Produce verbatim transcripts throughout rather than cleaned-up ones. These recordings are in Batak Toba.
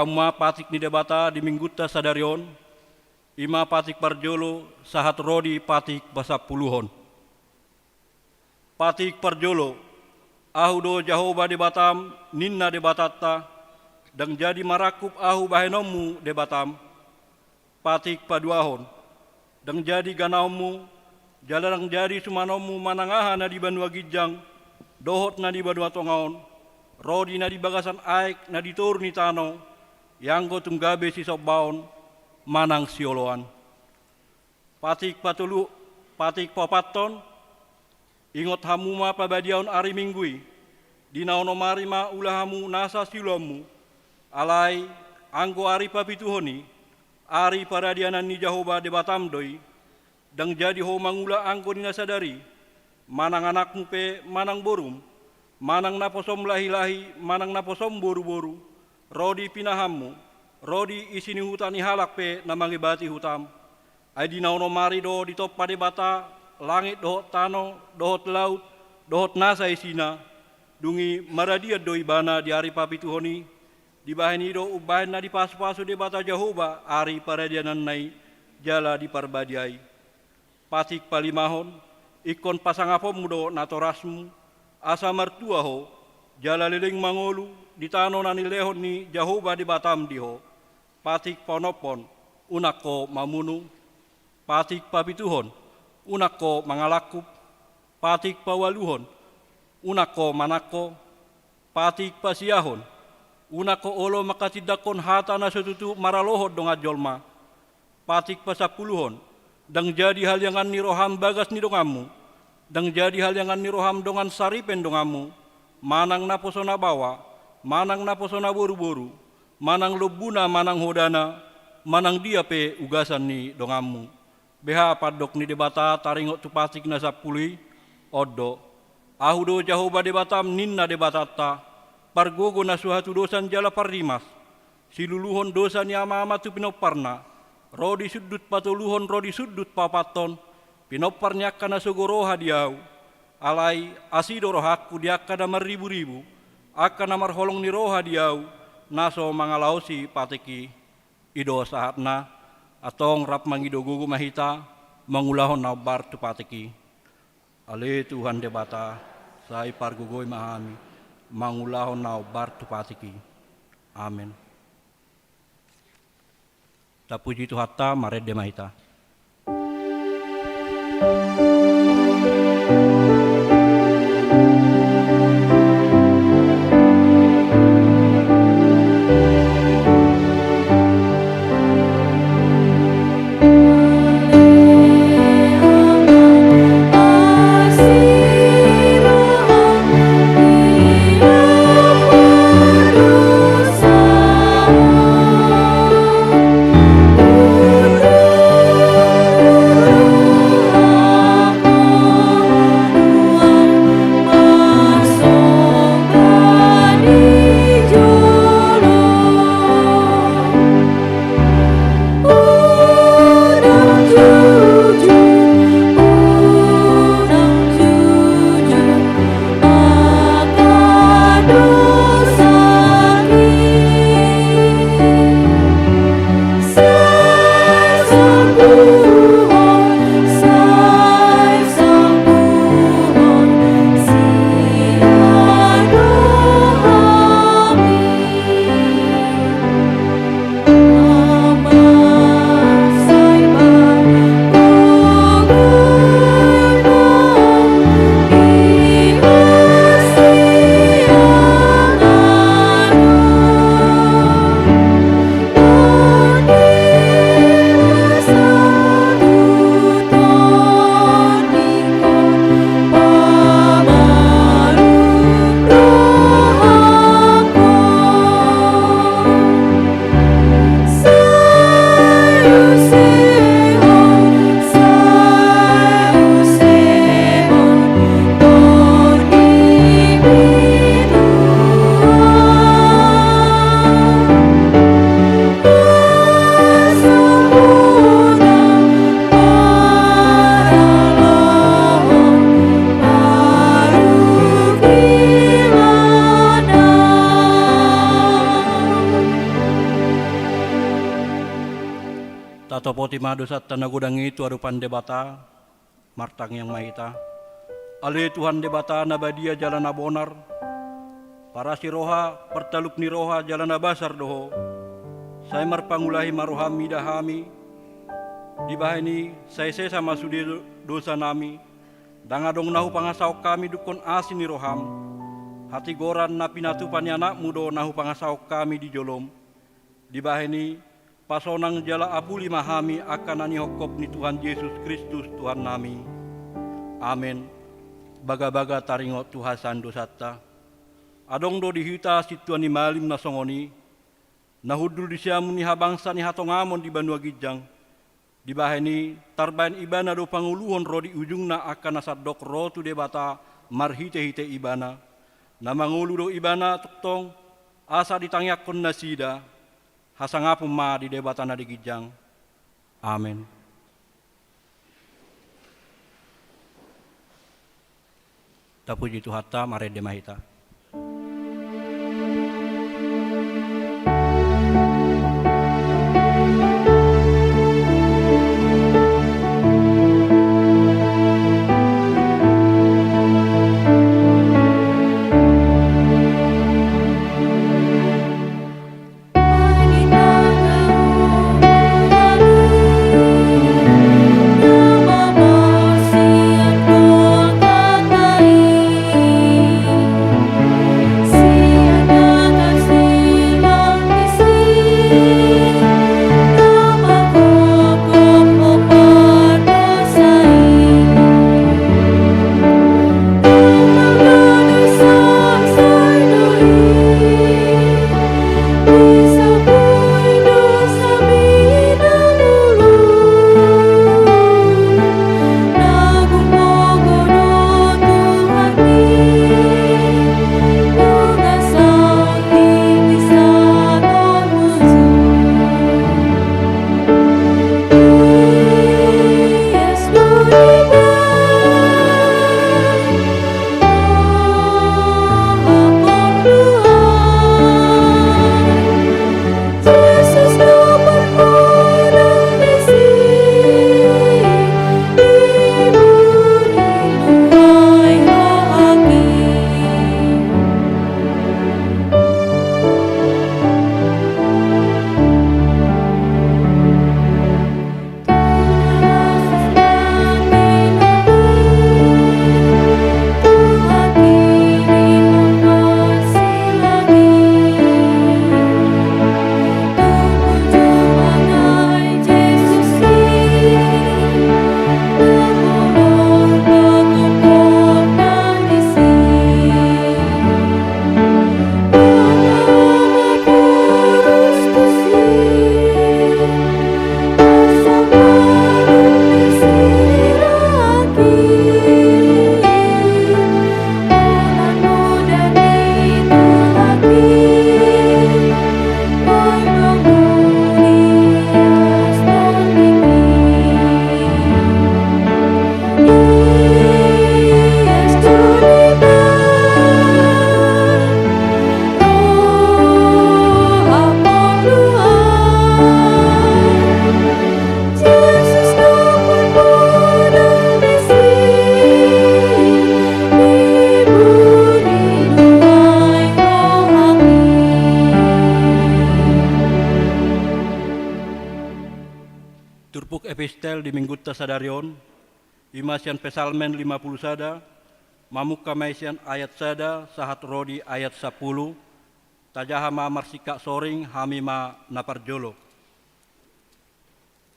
Hamu ma patik ni Debata di minggunta sadari on, i ma patik parjolo sahat ro di patik pasampuluhon. Patik parjolo, Ahu do Jahowa Debatam, ninna Debatanta, ndang jadi marangkup Ahu bahenonmu Debatam. Patik paduahon, ndang jadi ganaonmu, jala ndang jadi sumanonmu manang aha na di banua ginjang, dohot na di banua tonga on, ro di na di bagasan aek na di toru ni tano, ianggo tung gabe sisombaon manang sioloan. Patik patolu, patik paopathon, ingot hamu ma pabadiaon ari Minggu i, di na onom ari ma ula hamu nasa siulaonmu, alai anggo ari papituhon i, ari paradianan ni Jahowa Debatam do i, ndang jadi ho mangula anggo di na sadari, manang anakmu pe manang borum, manang naposom lahilahi manang naposom boruboru, ro di pinahanmu, ro di isi ni huta ni halak pe na mangebati hutam. Ai di na onom ari do ditompa Debata langit dohot tano, dohot laut, dohot nasa isina, dung i maradian do ibana di ari papituhon i, dibahen i do umbahen na dipasupasu Debata Jahowa ari paradiananna i, jala diparbadia i. Patik palimahon, ingkon pasangaponmu do natorasmu, asa martua ho, jala leleng mangolu di tano na nilehon ni Jahowa Debatam di ho. Patik paonomhon, unang ho mamunu. Patik papituhon, unang ho mangalangkup. Patik paualuhon, unang ho manangko. Patik pasiahon, unang ho olo manghatindanghon hata na so tutu maralohon dongan jolma. Patik pasampuluhon, ndang jadi haliangan ni roham bagas ni donganmu, ndang jadi haliangan ni roham dongan saripen donganmu, manang naposo na baoa, manang naposo na boruboru, manang lombuna manang hodana, manang dia pe ugasan ni donganmu. Beha pandok ni Debata taringot tu patik na sampulu i? On do: Ahu do Jahowa Debatam, ninna Debatanta, pargogo na so hatudosan jala parrimas, siluluhon dosa ni amaama tu pinomparna, ro di sundut patoluhon ro di sundut paopathon, pinompar ni angka na sogo roha di Ahu. Alai asi do rohangku di angka na marriburibu, angka na marholong ni roha di Ahu, na so mangalaosi patik i. I do sahatna. Antong rap mangido gogo ma hita mangulahon na hombar tu patik i. Ale Tuhan Debata, sai pargogoi ma hami mangulahon na hombar tu patik i. Amen. Tapuji Tuhanta, marende ma hita. Torima dosanta na godang i tu adopan Debata, martangiang ma hita. Ale Tuhan Debata na badia jala na bonar, parasi roha, partalup ni roha jala na basar do Ho. Sai marpangulahi ma rohaM mida hami, dibahen i sai sesa ma sude do-, dosanami, ndang adong na hupangasahon hami dungkon asi ni rohaM. Hatigoran na pinatupa ni AnakMu do na hupangasahon hami di joloM. Dibahen i, pasonang jala apuli ma hami angka na nihophop ni Tuhan Jesus Kristus Tuhannami. Amen. Bagabaga taringot tu hasesaan dosanta. Adong do di hita sintua ni malim na songon i, na hundul di siamun ni habangsa ni hatongamon di banua ginjang. Dibahen i, tarbahen ibana do pangoluhon ro di ujungna angka na sandok ro tu Debata marhitehite ibana. Na mangolu do ibana tongtong, asa ditangiangkon nasida, hasangapon ma di Debata na di ginjang. Amen. Tapuji Tuhanta, marende ma hita. Turpuk epistel di minggunta sadari on, i ma sian Psalmen lima pulu sada, mamungka ma i sian ayat sada sahat ro di ayat sampulu, tajaha ma marsingkat soring hami ma na parjolo.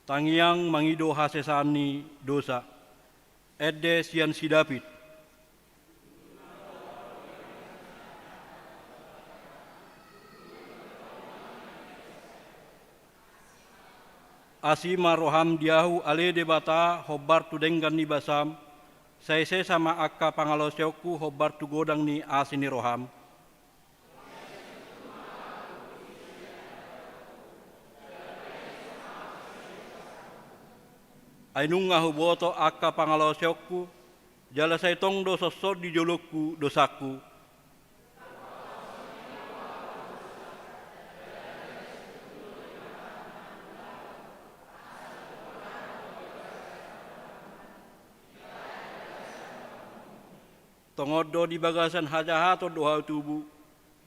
Tangiang mangido hasesaan ni dosa. Ende sian si David. Asi ma roham di ahu, ale Debata, hombar tu denggan ni basam, sai sesa ma angka pangalaosionku hombar tu godang ni asi ni roham. Ai nunga huboto angka pangalaosionku, jala sai tong do sonson di jolongku dosangku. Tongon do di bagasan hajahaton do hau tubu,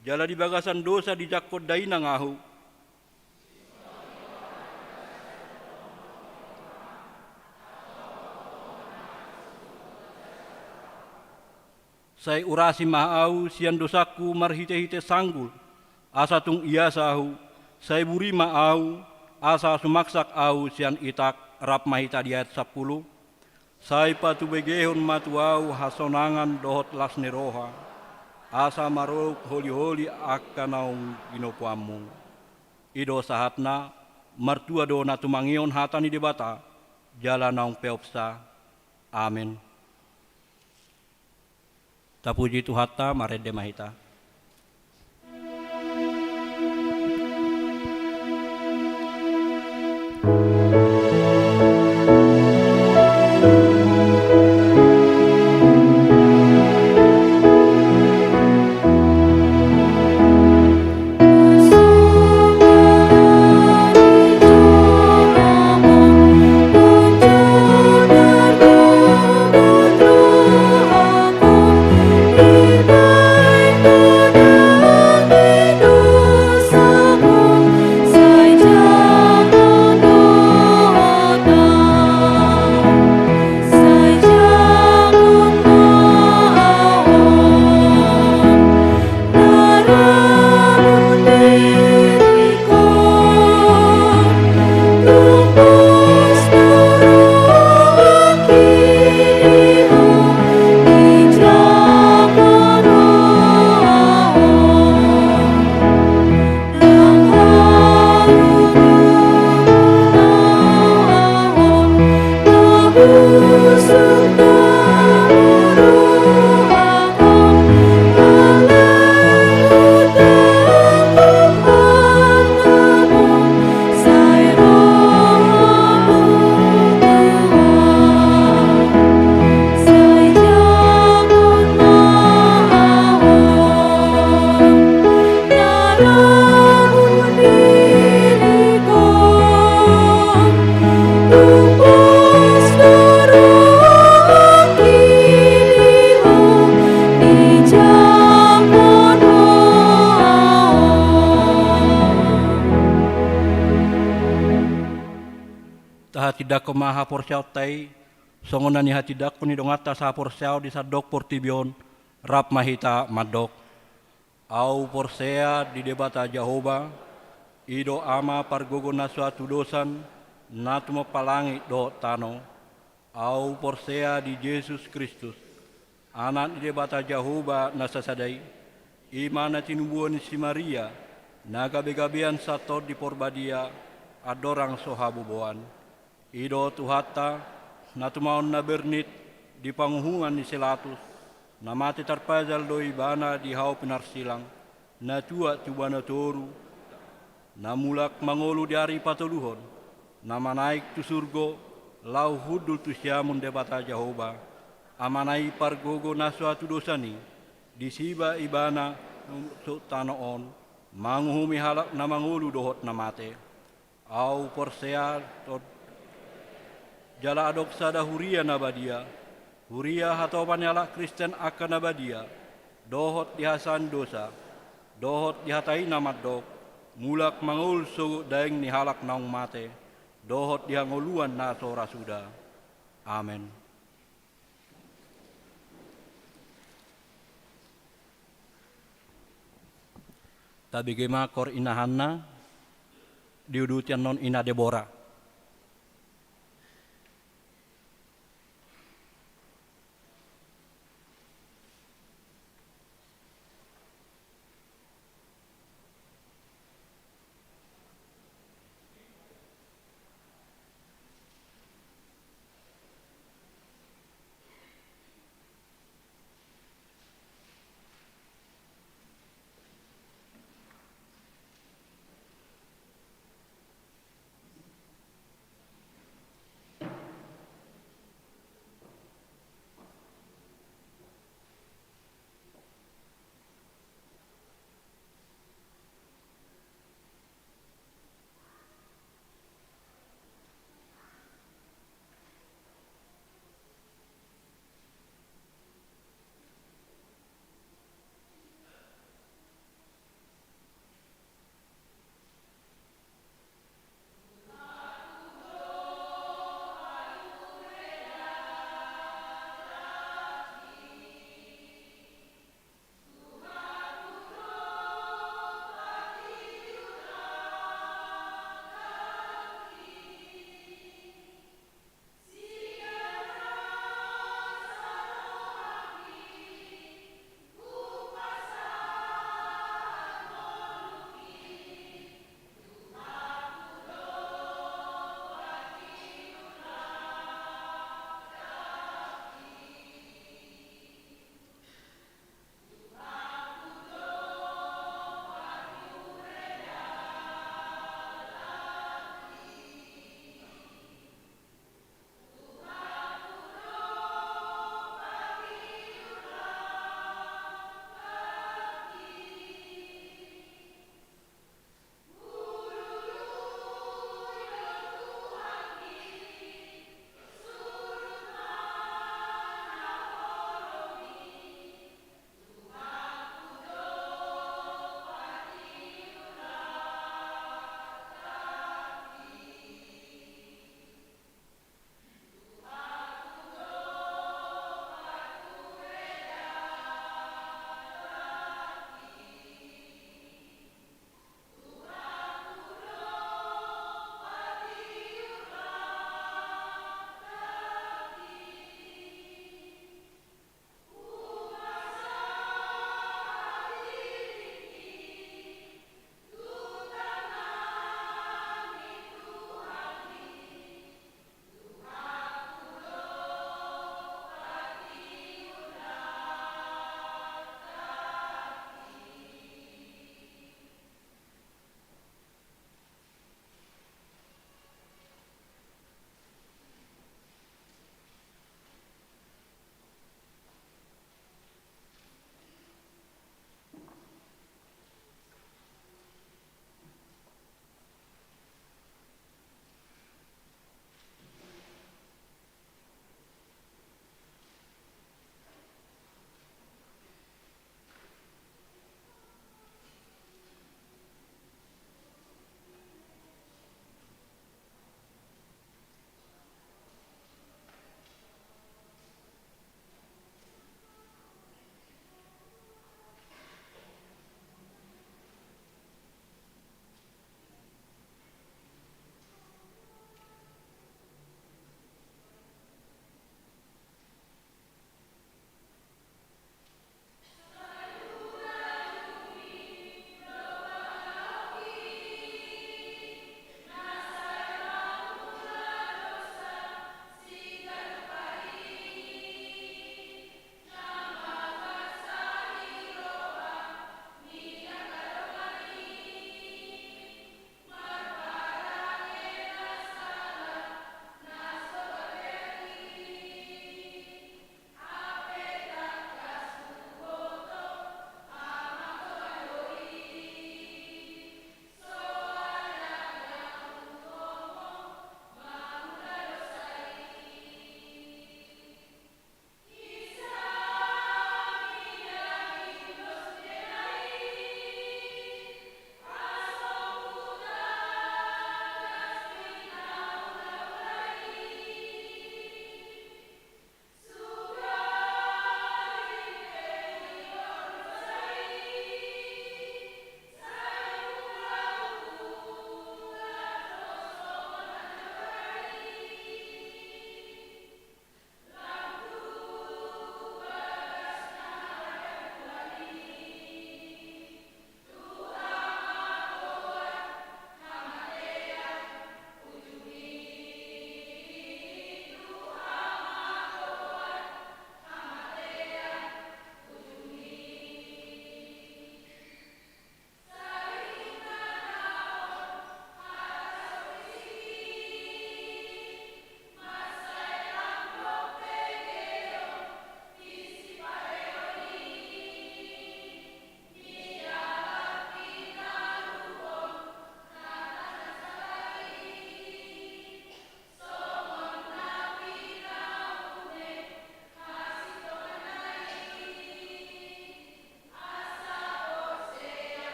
jala di bagasan dosa dijangkon dainang ahu. Sai urasi ma ahu sian dosangku marhitehite sanggul, asa tung ias ahu, sai buri ma ahu, asa sumaksak ahu sian itak. Rap ma hita di ayat sampulu. Sai patubegehon ma tu ahu hasonangan dohot las ni roha, asa marolop holiholi angka naung ginopoanmu. I do sahatna. Martua do na tumangihon hata ni Debata, jala naung peopsa. Amen. Tapuji Tuhanta, marende ma hita. Tahatindangkon ma haporseaonta i, songon na nihatindangkon ni donganta sahaporseaon di sandok portibi on. Rap ma hita mandok. Ahu porsea di Debata Jahowa, i do Ama pargogo na so atudosan, na tumompa langit dohot tano. Ahu porsea di Jesus Kristus, Anak ni Debata Jahowa na sasada i, i ma na tinubuan ni si Maria, na gabegabean santon di Porbadia, andorang so haboboan. I do Tuhanta, na tumaon na bernit di panguhuman ni si Latus, na mate tarpajal do Ibana di hau pinarsilang, na tuat tu banua toru, na mulak mangolu di ari patoluhon, na manaek tu surgo, laho hundul tu siamun Debata Jahowa, Amana i pargogo na so atudosan i, disiba Ibana tu tano on, manguhumi halak na mangolu dohot na mate. Ahu porsea do, jala adong sada huria na badia, huria hatopan ni halak Kristen angka na badia, dohot di hasesaan dosa, dohot di hata i na mandok, mulak mangolu sogot daeng ni halak naung mate, dohot di hangoluan na so ra suda. Amen. Tabege ma kor inahanna, diuduti annon ina Debora.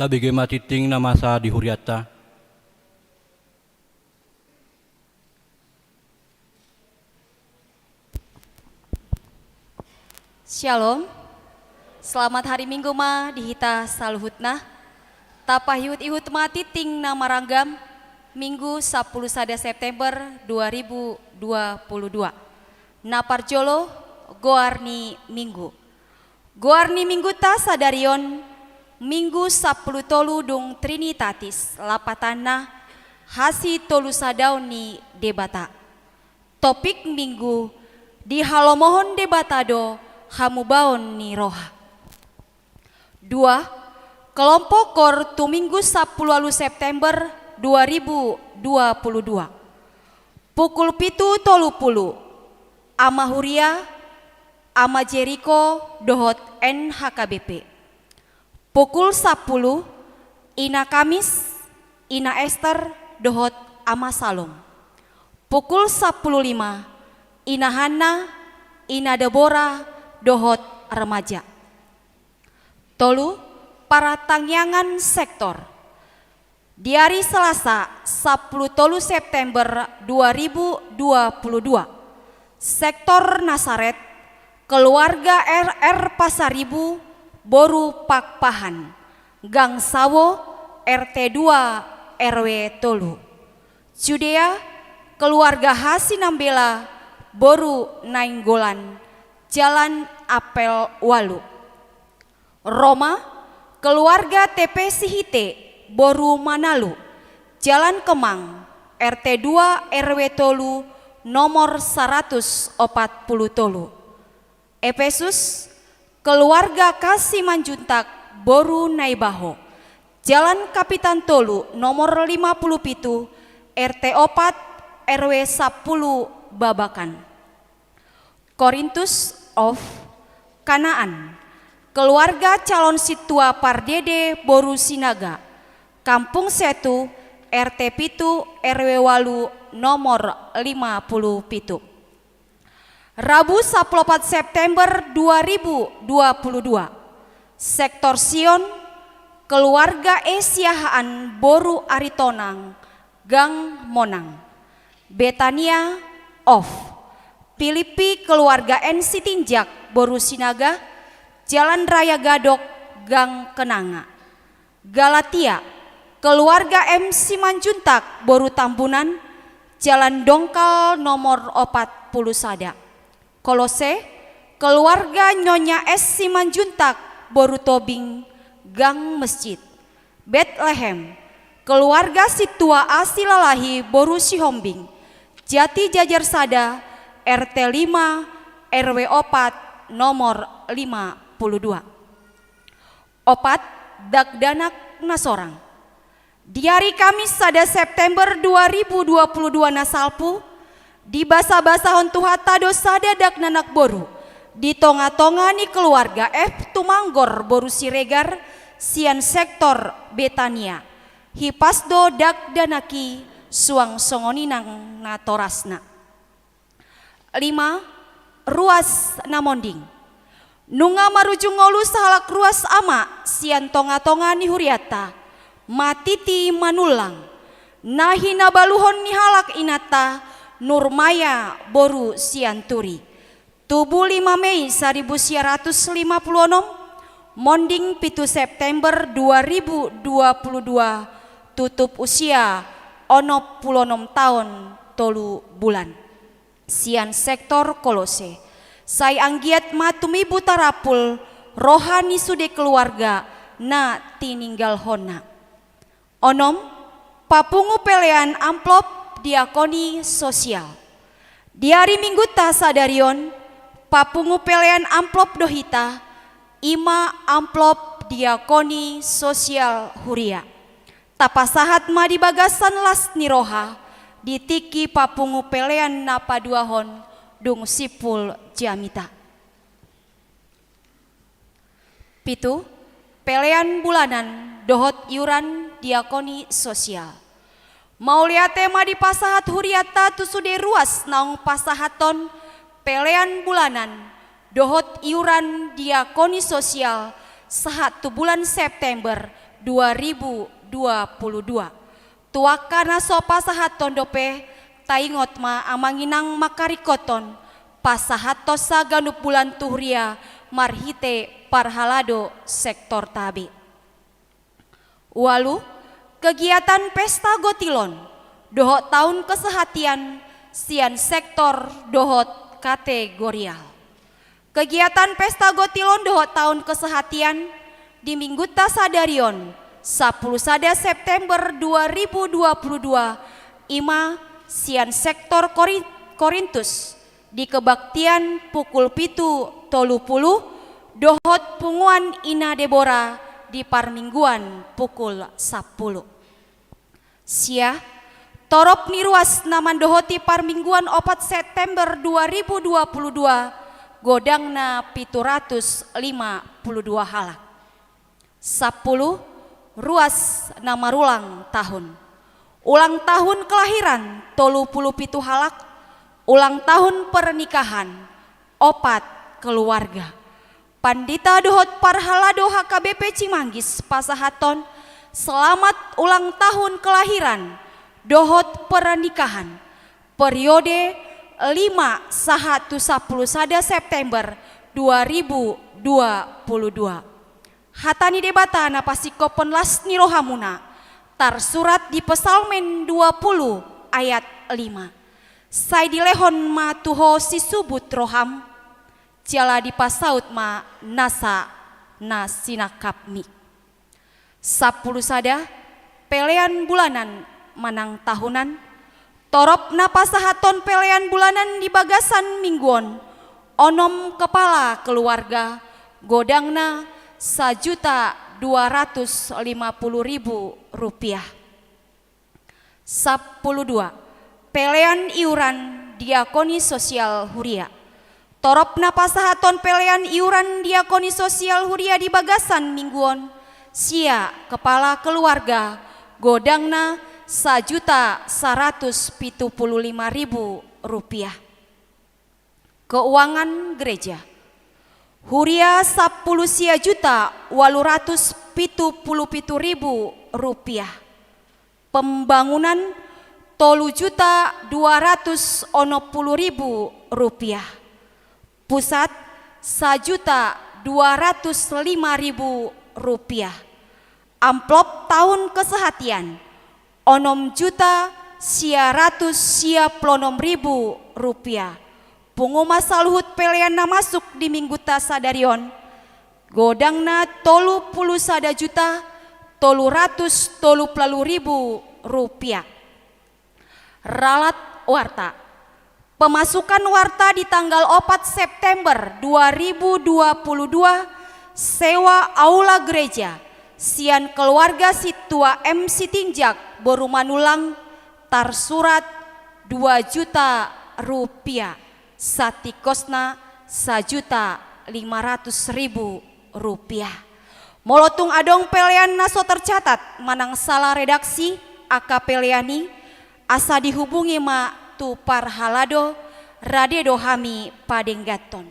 Tabege ma tingting na masa di hurianta. Syalom. Selamat hari Minggu ma di hita saluhutna. Tapaihut-ihut ma tingting na maranggam, Minggu sampulu sada September dua ribu dua puluh dua. Na parjolo, goar ni Minggu. Goar ni Minggunta sadari on, Minggu sampulu tolu dung Trinitatis, lapatanna, hasitolusadaon ni Debata. Topik Minggu, dihalomohon Debata do hamubaon ni roha. Dua, kelompok koor tu Minggu sampulu ualu September dua ribu dua puluh dua. Pukul pitu tolu pulu, Ama Huria, Ama Jeriko dohot N H K B P. Pukul sampulu, Ina Kamis, Ina Ester dohot Ama Salom. Pukul sampulu lima, Ina Hanna, Ina Debora dohot remaja. Tolu, partangiangan sektor. Di ari Selasa, sampulu tolu September dua ribu dua puluh dua, sektor Nasaret, keluarga R R Pasaribu, boru Pakpahan, Gang Sawo, R T dua, R W tolu. Judea, keluarga Hasinambela, boru Nainggolan, Jalan Apel ualu. Roma, keluarga T P Sihite, boru Manalu, Jalan Kemang, R T dua R W tolu, nomor saratus opat pulu tolu. Epesus, keluarga K Simanjuntak, boru Naibaho, Jalan Kapitan tolu, nomor lima pulu pitu, R T opat, R W sampulu, Babakan. Korintus of Kanaan, keluarga calon sintua Pardede boru Sinaga, Kampung Setu, R T pitu, R W ualu, nomor lima pulu pitu. Rabu sampulu opat September dua ribu dua puluh dua, sektor Sion, keluarga E Siahaan boru Aritonang, Gang Monang. Betania of Pilippi, keluarga N Sitinjak boru Sinaga, Jalan Raya Gadok, Gang Kenanga. Galatia, keluarga M Simanjuntak boru Tambunan, Jalan Dongkal nomor opat pulu sada. Kolose, keluarga Nyonya S Simanjuntak boru Tobing, Gang Mesjid. Betlehem, keluarga sintua A Silalahi boru Sihombing, Jati Jajar sada, R T lima, R W opat, nomor lima pulu dua. Opat, dakdanak na sorang. Di ari Kamis sada September dua ribu dua puluh dua na salpu, dibasabasahon Tuhanta do sada dakdanak boru di tongatonga ni keluarga F Tumanggor boru Siregar, sian sektor Betania. Hipas do dakdanak i suang songon i nang natorasna. Lima, ruas na monding. Nunga marujung ngolu sahalak ruas ama sian tongatonga ni hurianta, Matiti Manullang, na hinabaluhon ni halak inanta Nurmaya boru Sianturi. Tubu lima Mei saribu sia ratus lima pulu onom, monding pitu September dua ribu dua pulu dua, tutup usia onom pulu onom taon tolu bulan. Sian sektor Kolose. Sai anggiat ma tumibu tarapul roha ni sude keluarga na tininggalhonna. Onom, papungu pelean amplop diakoni sosial. Di ari Minggunta sadari on, papungu pelean amplop do hita, i ma amplop diakoni sosial huria. Tapasahat ma di bagasan las ni roha, di tingki papungu pelean na paduahon dung simpul jamita. Pitu, pelean bulanan dohot iuran diakoni sosial. Mauliate ma dipasahat hurianta tu sude ruas naung pasahathon pelean bulanan dohot iuran diakoni sosial sahat tu bulan September dua ribu dua puluh dua. Tu angka na so pasahathon dope, taingot ma amang inang mangkaringkothon pasahathon saganup bulan tu huria marhite parhalado sektorta be. Ualu, kegiatan pesta gotilon dohot taon kesehatian sian sektor dohot kategorial. Kegiatan pesta gotilon dohot taon kesehatian di minggunta sadari on, sampulu sada September dua ribu dua puluh dua, i ma sian sektor Korin-, Korintus, di kebaktian pukul pitu tolu pulu, dohot punguan Ina Debora di parmingguan pukul sampulu. Sia, torop ni ruas na mandohoti parmingguan opat September dua ribu dua puluh dua, godangna pitu ratus lima pulu dua halak. Sampulu, ruas na marulang tahun. Ulang tahun kelahiran tolu pulu pitu halak, ulang tahun pernikahan opat keluarga. Pandita dohot parhalado H K B P Cimanggis pasahathon selamat ulang tahun kelahiran dohot pernikahan periode lima sahat tu sampulu sada September dua ribu dua puluh dua. Hata ni Debata na pasingkophon las ni rohamuna tarsurat di Psalmen dua pulu ayat lima. Sai dilehon ma tu ho sisubut roham, jala dipasaut ma nasa na sinangkapmi. Sampulu sada, pelean bulanan manang tahunan. Torop na pasahathon pelean bulanan di bagasan minggu on, onom kepala keluarga, godangna sajuta dua ratus lima pulu ribu rupiah. Sampulu dua, pelean iuran diakoni sosial huria. Torop na pasahathon pelean iuran diakoni sosial huria di bagasan minggu on, sia kepala keluarga, godangna sajuta saratus pitu pulu lima ribu rupiah. Keuangan gereja. Huria sampulu sia juta ualu ratus pitu pulu pitu ribu rupiah. Pembangunan tolu juta dua ratus onom pulu ribu rupiah. Pusat sajuta dua ratus lima ribu rupiah. Amplop taon kesehatian onom juta sia ratus sia pulu onom ribu rupiah. Pungu ma saluhut pelean na masuk di minggunta sadari on, godangna tolu pulu sada juta tolu ratus tolu pulu ribu rupiah. Ralat warta. Pemasukan warta di tanggal opat September dua ribu dua puluh dua, sewa aula gereja sian keluarga Sintua M Sitinjak boru Manullang tarsurat dua juta rupiah, satingkosna sajuta lima ratus ribu rupiah. Molo tung adong pelean na so tercatat manang sala redaksi angka pelean i, asa dihubungi ma tu parhalado, rade do hami padengganhon.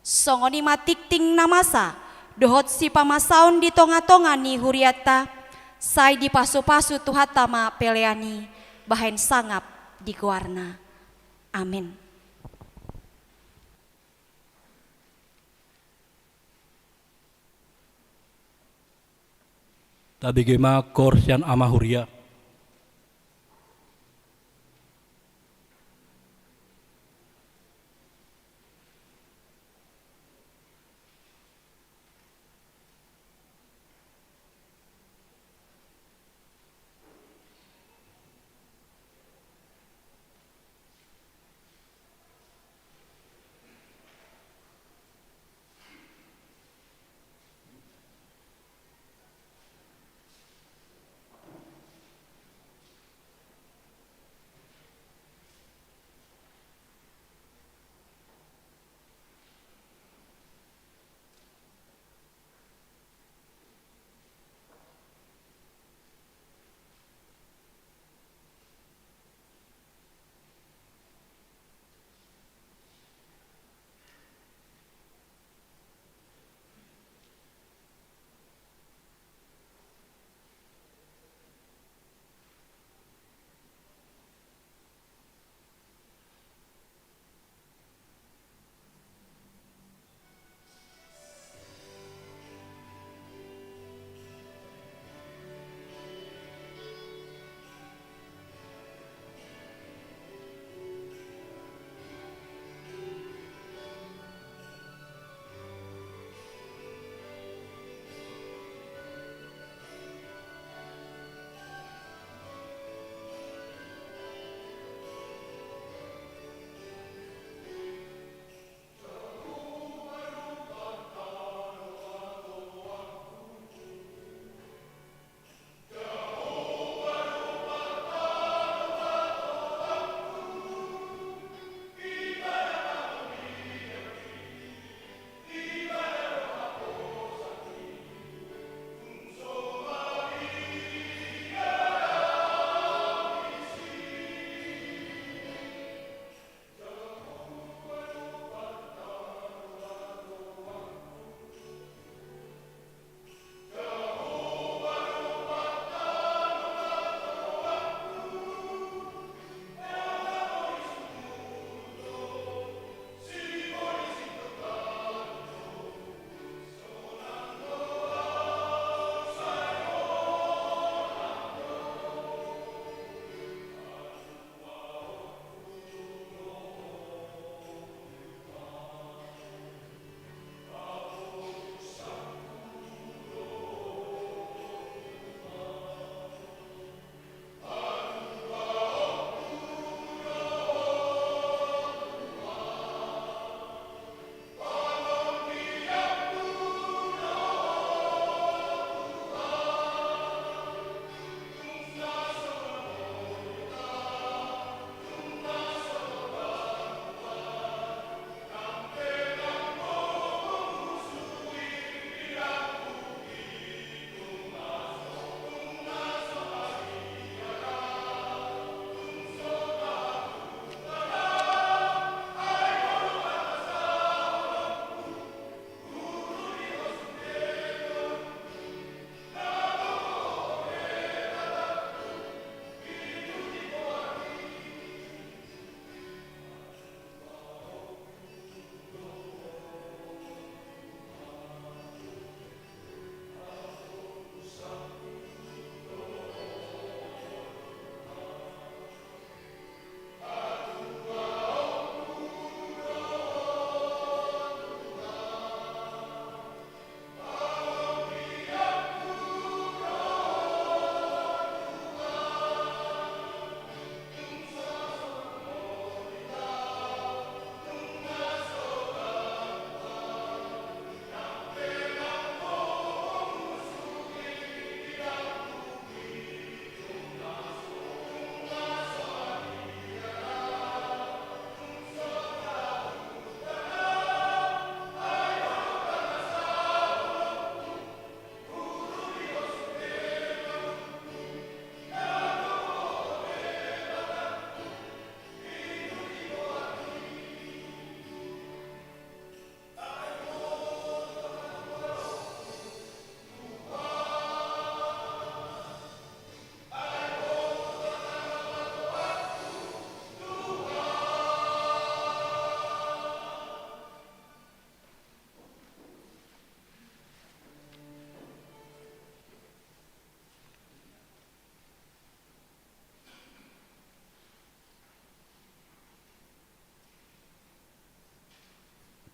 Songon i ma tingting na masa dohot sipamasaon di tongatonga ni hurianta, sai dipasupasu Tuhanta ma pelean i bahen sangap di goarna. Amen. Tabege ma koor sian ama huria.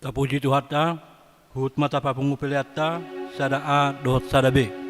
Tapuji Tuhanta, huhut ma tapapungu peleanta, sada A dohot sada B.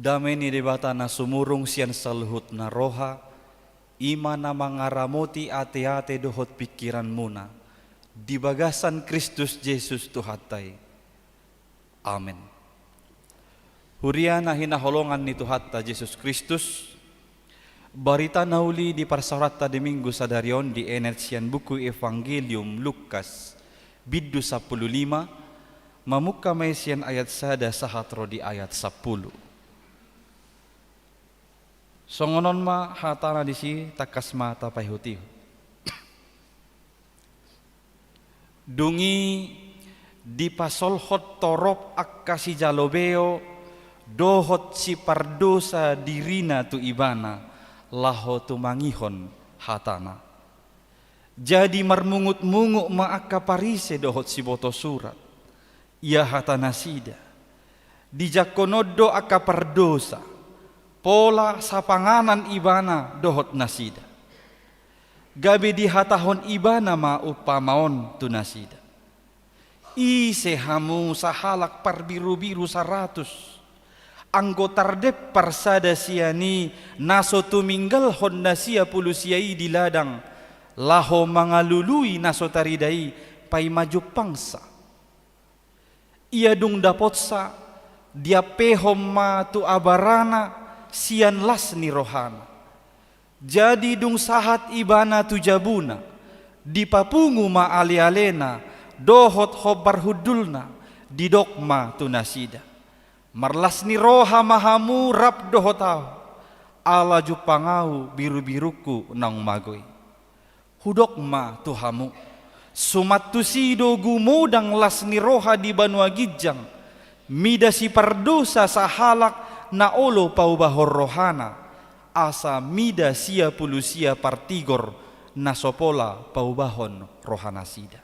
Dame ni Debata na sumurung sian saluhutna roha, i ma na mangaramoti ateate dohot pingkiranmuna di bagasan Kristus Jesus Tuhanta i. Amen. Huria na hinaholongan ni Tuhanta Jesus Kristus, barita na uli di parsaoranta di Minggu sadari on dienet sian buku Evangelium Lukas, bindu sampulu lima, mamungka ma i sian ayat sada sahat ro di ayat sampulu. Songon on ma hatana disi, tangkas ma tapaihutihut. Dung i dipasolhot torop angka sijalo beo dohot sipardosa dirina tu ibana, laho tumangihon hatana. Jadi marmungutmungut ma angka Parise dohot siboto surat. Ia hatanasida, dijangkon on do angka pardosa, pola sapanganan ibana dohot nasida. Gabe dihatahon ibana ma umpama on tu nasida. Ise hamu sahalak parbirubiru saratus, anggo tardempar sada sian i na so tuminggalhon na sia pulu sia i di ladang, laho mangalului na so tarida i, paima jumpangsa. Ia dung dapotsa, diampehon ma tu abarana sian las ni rohana. Jadi dung sahat ibana tu jabuna, dipapungu ma alealena dohot hombar hundulna, didok ma tu nasida: Marlas ni roha ma hamu rap dohot ahu, ala jumpang ahu birubirungku naung mago i. Hudok ma tu hamu, suman tusi do gumodang las ni roha di banua ginjang, mida sipardosa sahalak na olo paubahon rohana, asa mida sia pulu sia partigor na so pola paubahon rohanasida.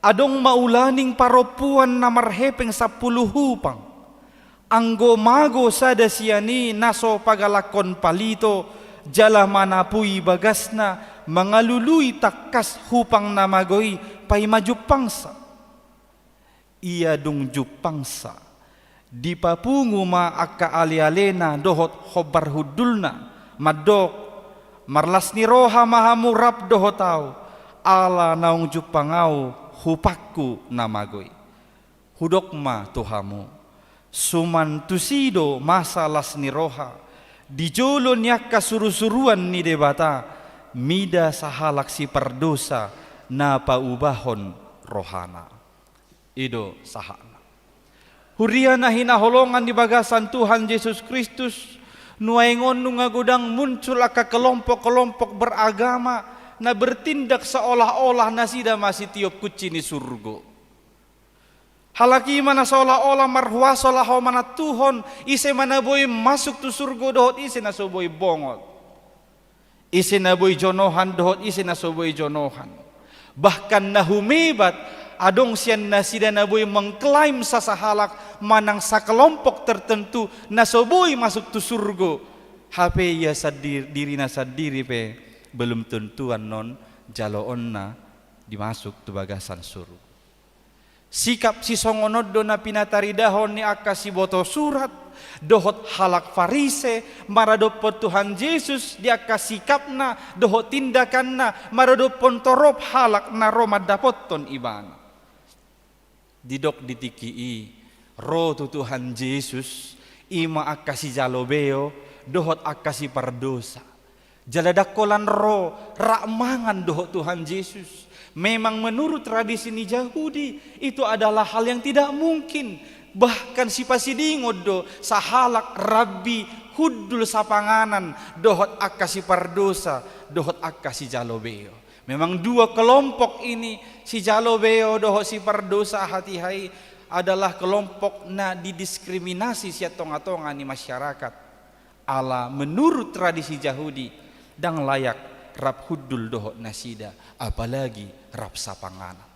Adong ma ulaning parompuan na marhepeng sampulu hupang. Anggo mago sada sian i na so pagalakkon palito, jala manapui bagasna, mangalului tangkas hupang na mago i, paima jumpangsa. Ia dung jumpangsa, dipapungu ma angka alealena dohot hombar hundulna, mandok: Marlas ni roha ma hamu rap dohot ahu, ala naung jumpang ahu hupangku na mago i. Hudok ma tu hamu, suman tusi do masa las ni roha di jolo ni angka surusuruan ni Debata, mida sahalak sipardosa na paubahon rohana. I do sahatna. Huria na hinaholongan di bagasan Tuhan Jesus Kristus, nuaeng on nunga godang muncul angka kelompok-kelompok beragama na bertindak seolah-olah nasida ma sitiop kunci ni surgo. Halak i ma na seolah-olah marhuaso laho manantuhon ise ma na boi masuk tu surgo dohot ise na so boi bongot. Ise na boi jonohan dohot ise na so boi jonohan. Bahkan na humebat, adong sian nasida na boi mengklaim sasahalak manang sakelompok tertentu na so boi masuk tu surgo. Hape ia sandiri, dirina sandiri pe belum tentu annon jaloonna dimasuk tu bagasan surgo. Sikap sisongon on do na pinataridahon ni angka siboto surat dohot halak Farise maradophon Tuhan Jesus di angka sikapna dohot tindakanna maradophon torop halak na ro mandapothon Ibana. Didok di tingki i, ro tu Tuhan Jesus i ma angka sijalo beo dohot angka sipardosa. Jala ndang holan ro rap mangan dohot Tuhan Jesus. Memang menurut tradisi ni Jahudi, itu adalah hal yang tidak mungkin. Bahkan sipasidingon do sahalak rabbi hundul sapanganan dohot angka sipardosa dohot angka sijalo beo. Memang dua kelompok ini, sijalo beo dohot sipardosa hatiha i, adalah kelompok na didiskriminasi sian tongatonga ni masyarakat. Ala menurut tradisi Jahudi, ndang layak rap hundul dohot nasida, apalagi rap sapanganan.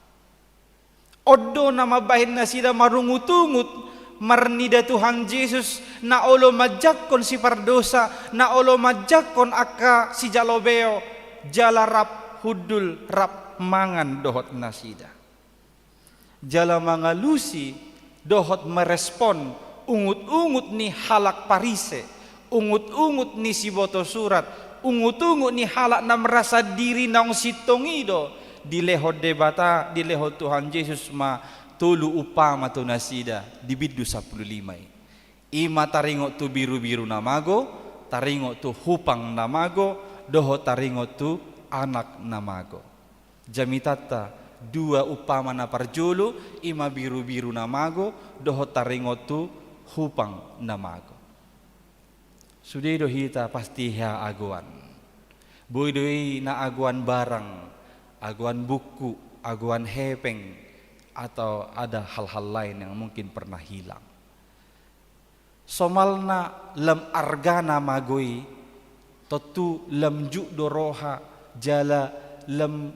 On do na mambahen nasida marungutungut marnida Tuhan Jesus na olo manjangkon sipardosa, na olo manjangkon angka sijalo beo, jala rap hundul rap mangan dohot nasida. Jala mangalusi dohot merespon ungutungut ni halak Parise, ungutungut ni siboto surat, ungutungut ni halak na merasa diri naung sintong i do dilehon Debata, dilehon Tuhan Jesus ma tolu umpama tu nasida di bindu sampulu lima i. I ma taringot tu birubiru na mago, taringot tu hupang na mago, dohot taringot tu anak na mago. Jamitanta, dua umpama na parjolo, i ma birubiru na mago dohot taringot tu hupang na mago. Sude do hita pasti hea agoan. Boi do i na agoan barang, agoan buku, agoan hepeng, atau ada hal-hal lain yang mungkin pernah hilang. Somalna lam arga na mago i, tontu lam juk do roha, jala lam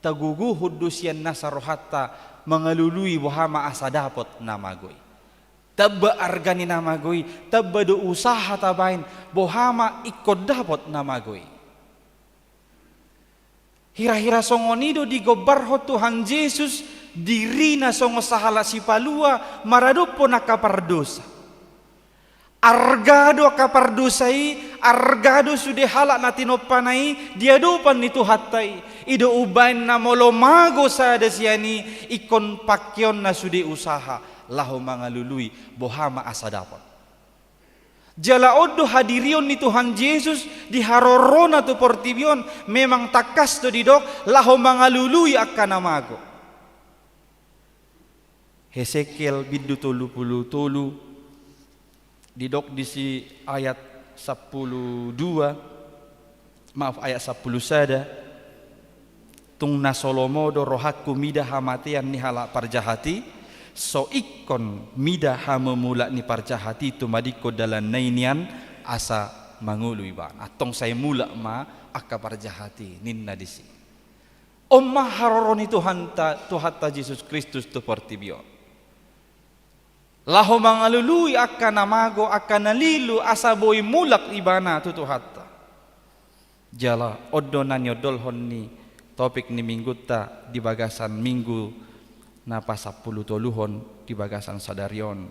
tagogohon do sian nasa rohanta mangalului boha ma asa dapot na mago i. Tamba arga ni na mago i, tamba do usaha tabaen boha ma ingkon dapot na mago i. Hira-hira songon i do digombarhon Tuhan Jesus dirina songon sahalak sipalua maradophon angka pardosa. Arga do angka pardosa i, arga do sude halak na tinompana i di adopan ni Tuhanta i. I do umbaen na molo mago sada sian i, ingkon pangkeonna sude usaha laho mangalului boha ma asa dapot. Jala on do hadirion ni Tuhan Jesus di harorona tu portibi on, memang tangkas do didok laho mangalului angka na mago. Hesekiel bindu tolu pulu tolu, didok disi ayat sampulu dua, maaf, ayat sampulu sada, tung na so lomo do rohangku mida hamatean ni halak parjahat i, so ingkon mida hamumulak ni parjahat i tumadingkon dalanna i nian asa mangolu ibana. Antong sai mulak ma angka parjahat i, ninna disi. On ma haroro ni Tuhanta, Tuhanta Jesus Kristus tu portibi on. Laho mangalului angka na mago, angka na lilu, asa boi mulak ibana tu Tuhanta. Jala on do na niondolhon ni topik ni minggunta di bagasan minggu na pasampulu toluhon di bagasan sadari on,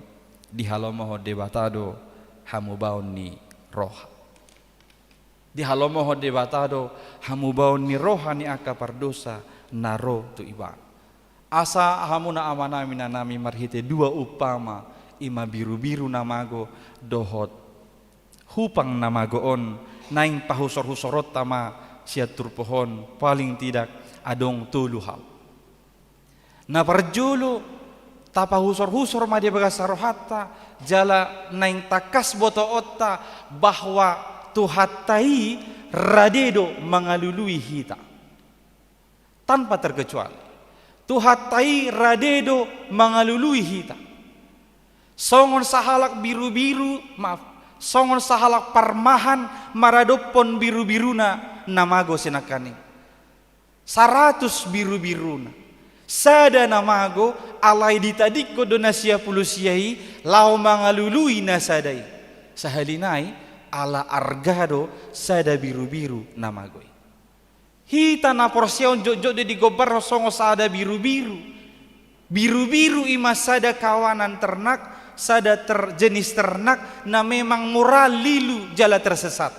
dihalomohon Debata do hamubaon ni roha. Dihalomohon Debata do hamubaon ni roha ni angka pardosa na ro tu ibana. Asa hamuna amanami inanami marhite dua umpama, i ma birubiru na mago dohot hupang na mago on, naeng pahusor-husoronta ma sian turpuk on, paling tidak adong tolu hal. Na parjolo, tapahusor-husor ma di bagasan rohanta, jala naeng tangkas botoonta bahwa Tuhanta i rade do mangalului hita. Tanpa terkecuali. Tuhanta i rade do mangalului hita. Songon sahalak birubiru, maaf, songon sahalak parmahan maradophon birubiruna na mago sinangkaning. Saratus birubiruna. Sada na mago, alai ditadingkon do na sia pulu sia i, laho mangalului na sada i. Sahali nai, ala arga do sada birubiru na mago i. Hita na porsea on jotjot do digombarhon songon sada birubiru. Birubiru i ma sada kawanan ternak, sada ter-, jenis ternak na memang mura lilu jala tersesat.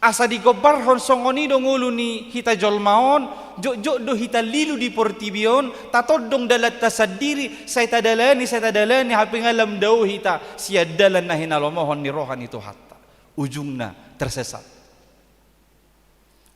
Asa digombarhon songon i do ngolu ni hita jolma on, jotjot do hita lilu di portibi on, tatondong dalanta sandiri, sai tadalani, sai tadalani, hape nga lam dao hita sian dalan na hinalomohon ni roha ni Tuhanta. Ujungna tersesat.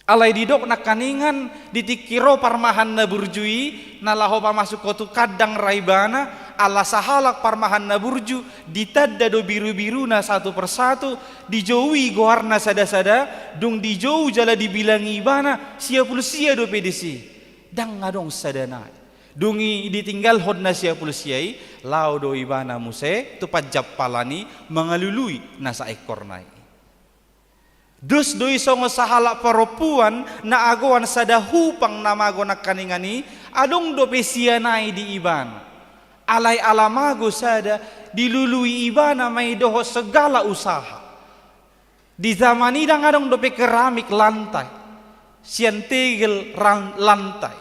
Alai didok nangkaningan di tingki ro parmahan na burju i, na laho pamasukhon tu kandang ra ibana, ala sahalak parmahan na burju, ditanda do birubiruna satu persatu, dijoui goarna sadasada, dung dijou jala dibilangi ibana, sia pulu sia dope disi. Ndang adong sada nai. Dung i ditinggalhon na sia pulu sia i, laho do ibana muse tu panjampalan i mangalului na saekorna i. Dos do i songon sahalak parompuan na agoan sada hupang na mago nangkaningan i, adong dope sia nai di ibana. Alai ala mago sada, dilului ibana ma i dohot segala usaha. Di zaman i ndang adong dope keramik lantai, sian tegel ran-, lantai.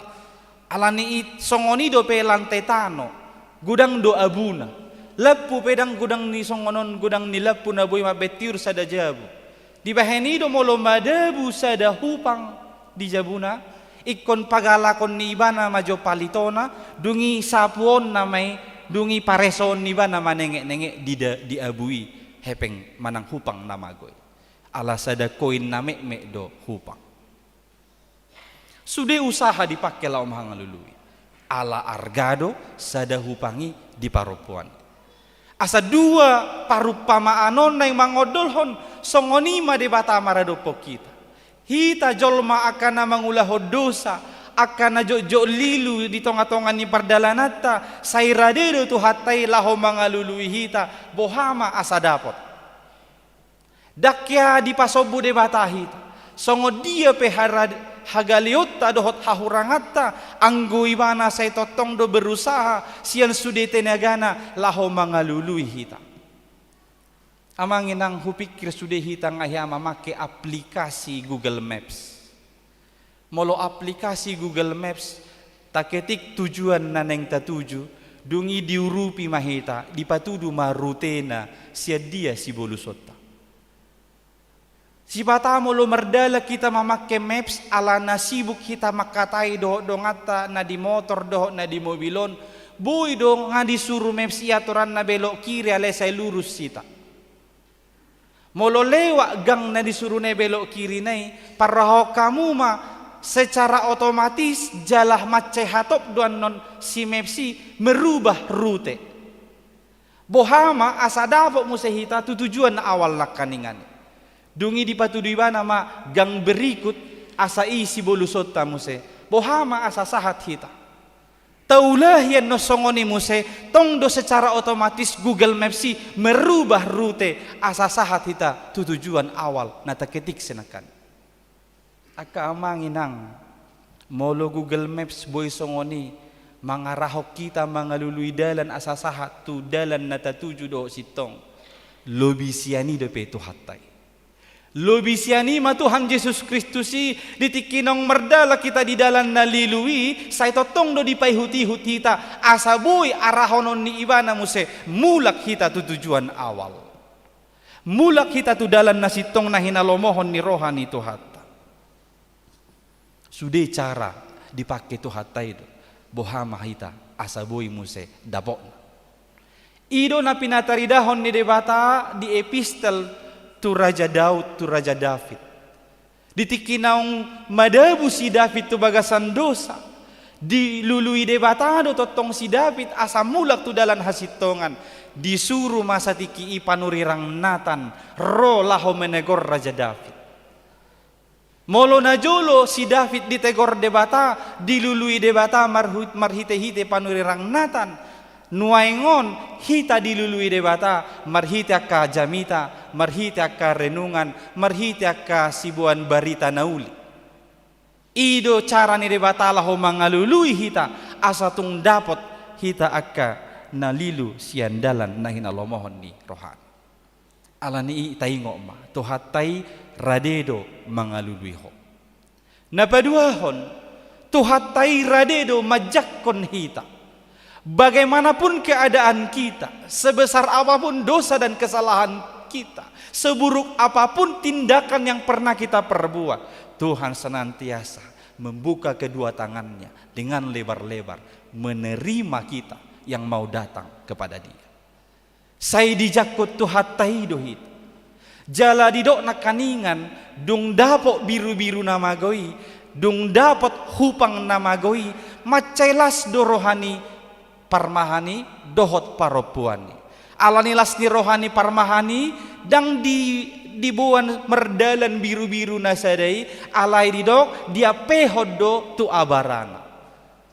Alani i songon i dope lantai tano, godang do abuna. Lampu pe ndang godang ni songon on, godang ni lampu na boi mambaen tiur sada jabu. Dibahen i do molo madabu sada hupang di jabuna, ingkon pagalakon ni ibana ma jo palitona, dung i sapuonna ma i, dung i paresoon ni ibana ma nengetnenget di da-, di abu i hepeng manang hupang na mago i. Ala sada koin na metmet do hupang. Sude usaha dipangke laho mangalului. Ala arga do sada hupang i di parompuan. Asa dua parumpamaan on naeng mangondolhon, songon i ma Debata maradophon hita. Hita jolma angka na mangulahon dosa, angka na jotjot lilu di tongatonga ni pardalananta, sai rade do Tuhanta i laho mangalului hita, boha ma asa dapot. Ndang hea dipasombu Debata hita, songon dia pe hara-, hagaleonta dohot hahuranganta, anggo Ibana sai tongtong do berusaha sian sude tenagana laho mangalului hita. Amang inang, hupikir sude hita nga hea mamangke aplikasi Google Maps. Molo aplikasi Google Maps, taketik tujuan na naeng tatuju, dung i diurupi ma hita, dipatudu ma rutena sian dia sibolusonta. Sipata molo mardalan hita mamangke Maps, alana sibuk hita mangkatai dohot donganta na di motor dohot na di mobil on, boi do nga disuru Maps i aturanna belok kiri alai sai lurus hita. Molo lewat gang na disuruna i belok kiri na i, parrohahon hamu ma secara otomatis jala mansai hatop do annon si Maps i merubah rute. Boha ma asa dapot muse hita tu tujuan awal nangkaningan i. Dung i dipatudu Ibana ma gang berikut asa i sibolusonta muse. Boha ma asa sahat hita. Taulahi annon songon i muse, tong do secara otomatis Google Maps i merubah rute asa sahat hita tu tujuan awal na taketik sinangkan. Angka amang inang, molo Google Maps boi songon i mangarahon hita mangalului dalan asa sahat tu dalan na tatuju dohot sintong, lobi sian i dope Tuhanta i. Lobi sian i ma Tuhan Jesus Kristus i, di tingki naung mardalan hita di dalan na lilu i, sai tongtong do dipaihutihut hita, asa boi arahonon ni Ibana muse, mulak hita tu tujuan awal. Mulak hita tu dalan na sintong na hinalomohon ni roha ni Tuhanta. Sude cara dipangke Tuhanta i do, boha ma hita asa boi muse dapotna. I do na pinataridahon ni Debata di epistel tu Raja Daud, tu Raja David. Di tingki naung madabu si David tu bagasan dosa, dilului Debata do tongtong si David asa mulak tu dalan hasintongan, disuru ma satingki i panurirang Natan ro laho menegor Raja David. Molo najolo si David ditegor Debata, dilului Debata marhu-, marhitehite panurirang Natan, nuaeng on hita dilului Debata marhite angka jamita, marhite angka renungan, marhite angka siboan barita na uli. I do cara ni Debata laho mangalului hita, asa tung dapot hita angka na lilu sian dalan na hinalomohon ni rohana. Alani i taingot ma, Tuhanta i rade do mangalului ho. Na paduahon, Tuhanta i rade do manjangkon hita. Bagaimanapun keadaan kita, sebesar apapun dosa dan kesalahan kita, seburuk apapun tindakan yang pernah kita perbuat, Tuhan senantiasa membuka kedua tangannya dengan lebar-lebar, menerima kita yang mau datang kepada Dia. Sai dijangkon Tuhanta i do hita. Jala didok nangkaningan, dung dapot birubiru na mago i, dung dapot hupang na mago i, mansai las do roha ni parmahan i dohot parompuan i. Alani las ni roha ni parmahan i, ndang di, diboan mardalan birubiru na sada i, alai didok diampehon do tu abarana.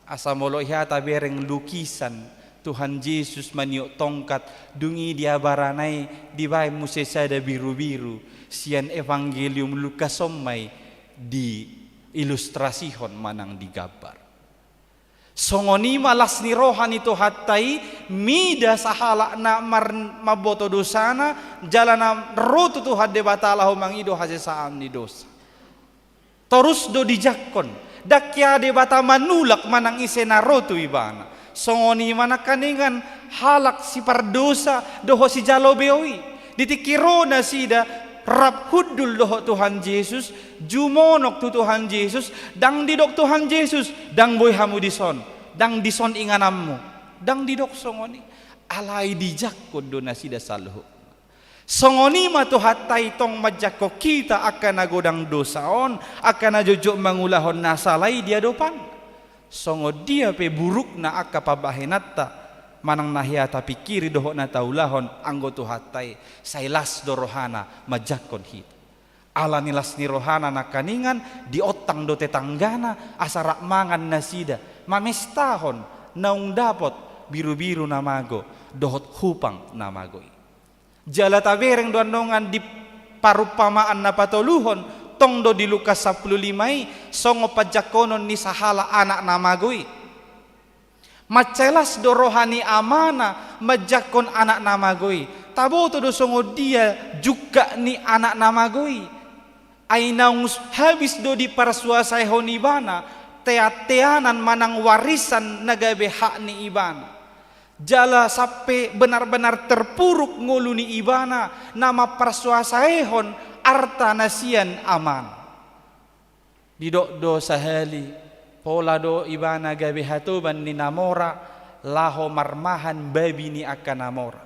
Asa molo hea tabereng lukisan Tuhan Jesus maniop tongkat, dung i di abarana i dibaen muse sada birubiru, sian Evangelium Lukas on ma i diilustrasihon manang digambar. Songon i ma las ni roha ni Tuhanta i, mida sahalak na mar-, mamboto dosana, jala na ro tu Tuhan Debata laho mangido hasesaan ni dosa. Torus do dijangkon, ndang hea Debata manulak manang ise na ro tu Ibana. Songon i ma nangkaningan halak sipardosa dohot sijalo beo i. Di tingki ro nasida rap hundul dohot Tuhan Jesus, jumonok tu Tuhan Jesus, ndang didok Tuhan Jesus, ndang boi hamu dison, ndang dison ingananmu, ndang didok songon i. Alai dijangkon do nasida saluhut. Songon i ma Tuhanta i tong manjangkon hita angka na godang dosa on, angka na jotjot mangulahon na sala i di adopanna. Songon dia pe burukna angka pambahenanta, manang na hea tapingkiri dohot na taulahon anggo Tuhanta i, sai las do rohana manjangkon hita. Ala ni las ni rohana nangkaningan, diontang do tetanggana asa rap mangan nasida, mamestahon naung dapot birubiru na mago dohot hupang na mago i. Jala tabereng do annon di parumpamaan na patoluhon, tong do di Lukas sampulu lima i, songon panjangkonon ni sahalak anak na mago i. Mansai las do roha ni amana manjangkon anak na mago i. Taboto do songon dia jungkat ni anak na mago i. Ai naung habis do diparsuasaihon ibana teanteanan manang warisan na gabe hak ni ibana. Jala sampe benar-benar terpuruk ngolu ni ibana na mamparsuasaihon arta na sian amana. Didok do sahali, pola do ibana gabe hatoban ni na mora laho marmahan babi ni angka na mora.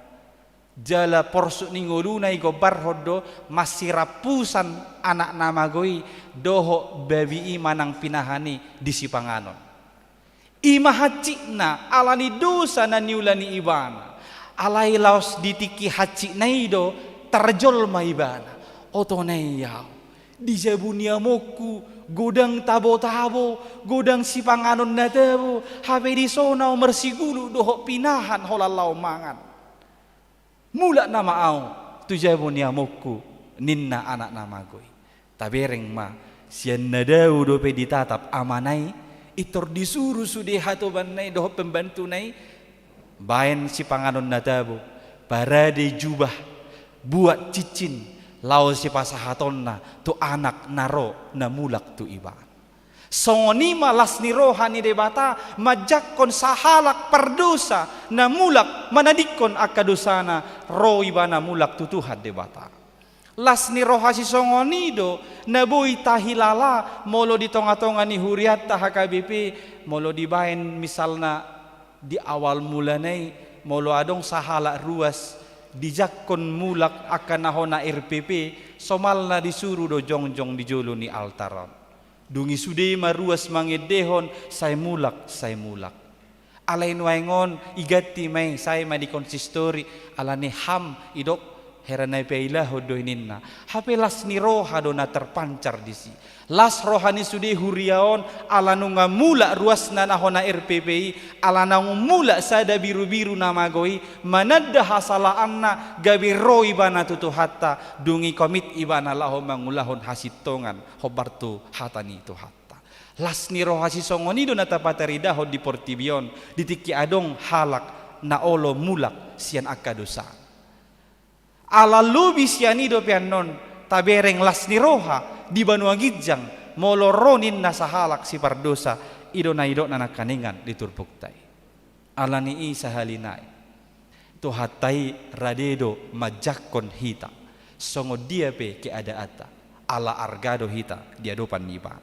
Jala porsuk ni ngoluna i gombarhon do masirampusan anak na mago i dohot babi i manang pinahan i di sipanganon. I ma hansikna ala ni dosa na niula ni ibana. Alai laos di tingki hansikna i do tarjolma ibana. Oto nai au, di jabu ni amongku godang tabo-tabo, godang sipanganon na tabo, hape dison au marsiguluk dohot pinahan holan laho mangan. Mulak nama au tu jabu ni amongku, ninna anak na mago i. Tabereng ma, sian na dao dope ditatap amana i, pintor disuru sude hatobanna i dohot pembantuna i, baen sipanganon na tabo, parade jubah, buat cincin, laho sipasahatonna tu anak na ro na mulak tu ibana. Songon i ma las ni roha ni Debata manjangkon sahalak pardosa na mulak manadingkon angka dosana, ro ibana mulak tu Tuhan Debata. Las ni roha sisongon i do na boi tahilala molo di tonga-tonga ni hurianta H K B P, molo dibaen misalna di awal mulana i, molo adong sahalak ruas dijangkon mulak angka na hona R P P, somalna disuru do jongjong di jolo ni altar on. Dung i sude ma ruas mangendehon, sai mulak, sai mulak. Alai nuaeng on iganti ma i, sai ma di konsistori, ala ni ham, idok, hera na ipailahon do i ninna. Hape las ni roha do na terpancar disi. Las roha ni sude huria on, ala nunga mulak ruasna na hona R P P i, ala naung mulak sada birubiru na mago i, mananda hasalaanna, gabe ro ibana tu Tuhanta, dung i komit ibana laho mangulahon hasintongan hombar tu hata ni Tuhanta. Las ni roha sisongon i do na tapataridahon di portibi on, di tingki adong halak na olo mulak sian angka dosa. Ala lobi sian i dope annon, tabereng las ni roha di banua ginjang, molo ro ninna sahalak sipardosa, i do na nidokna nangkaningan di turpukta i. Ala ni i sahali nai, Tuhanta i rade do manjangkon hita, songon dia pe keadaanta, ala arga do hita di adopan ni Ibana.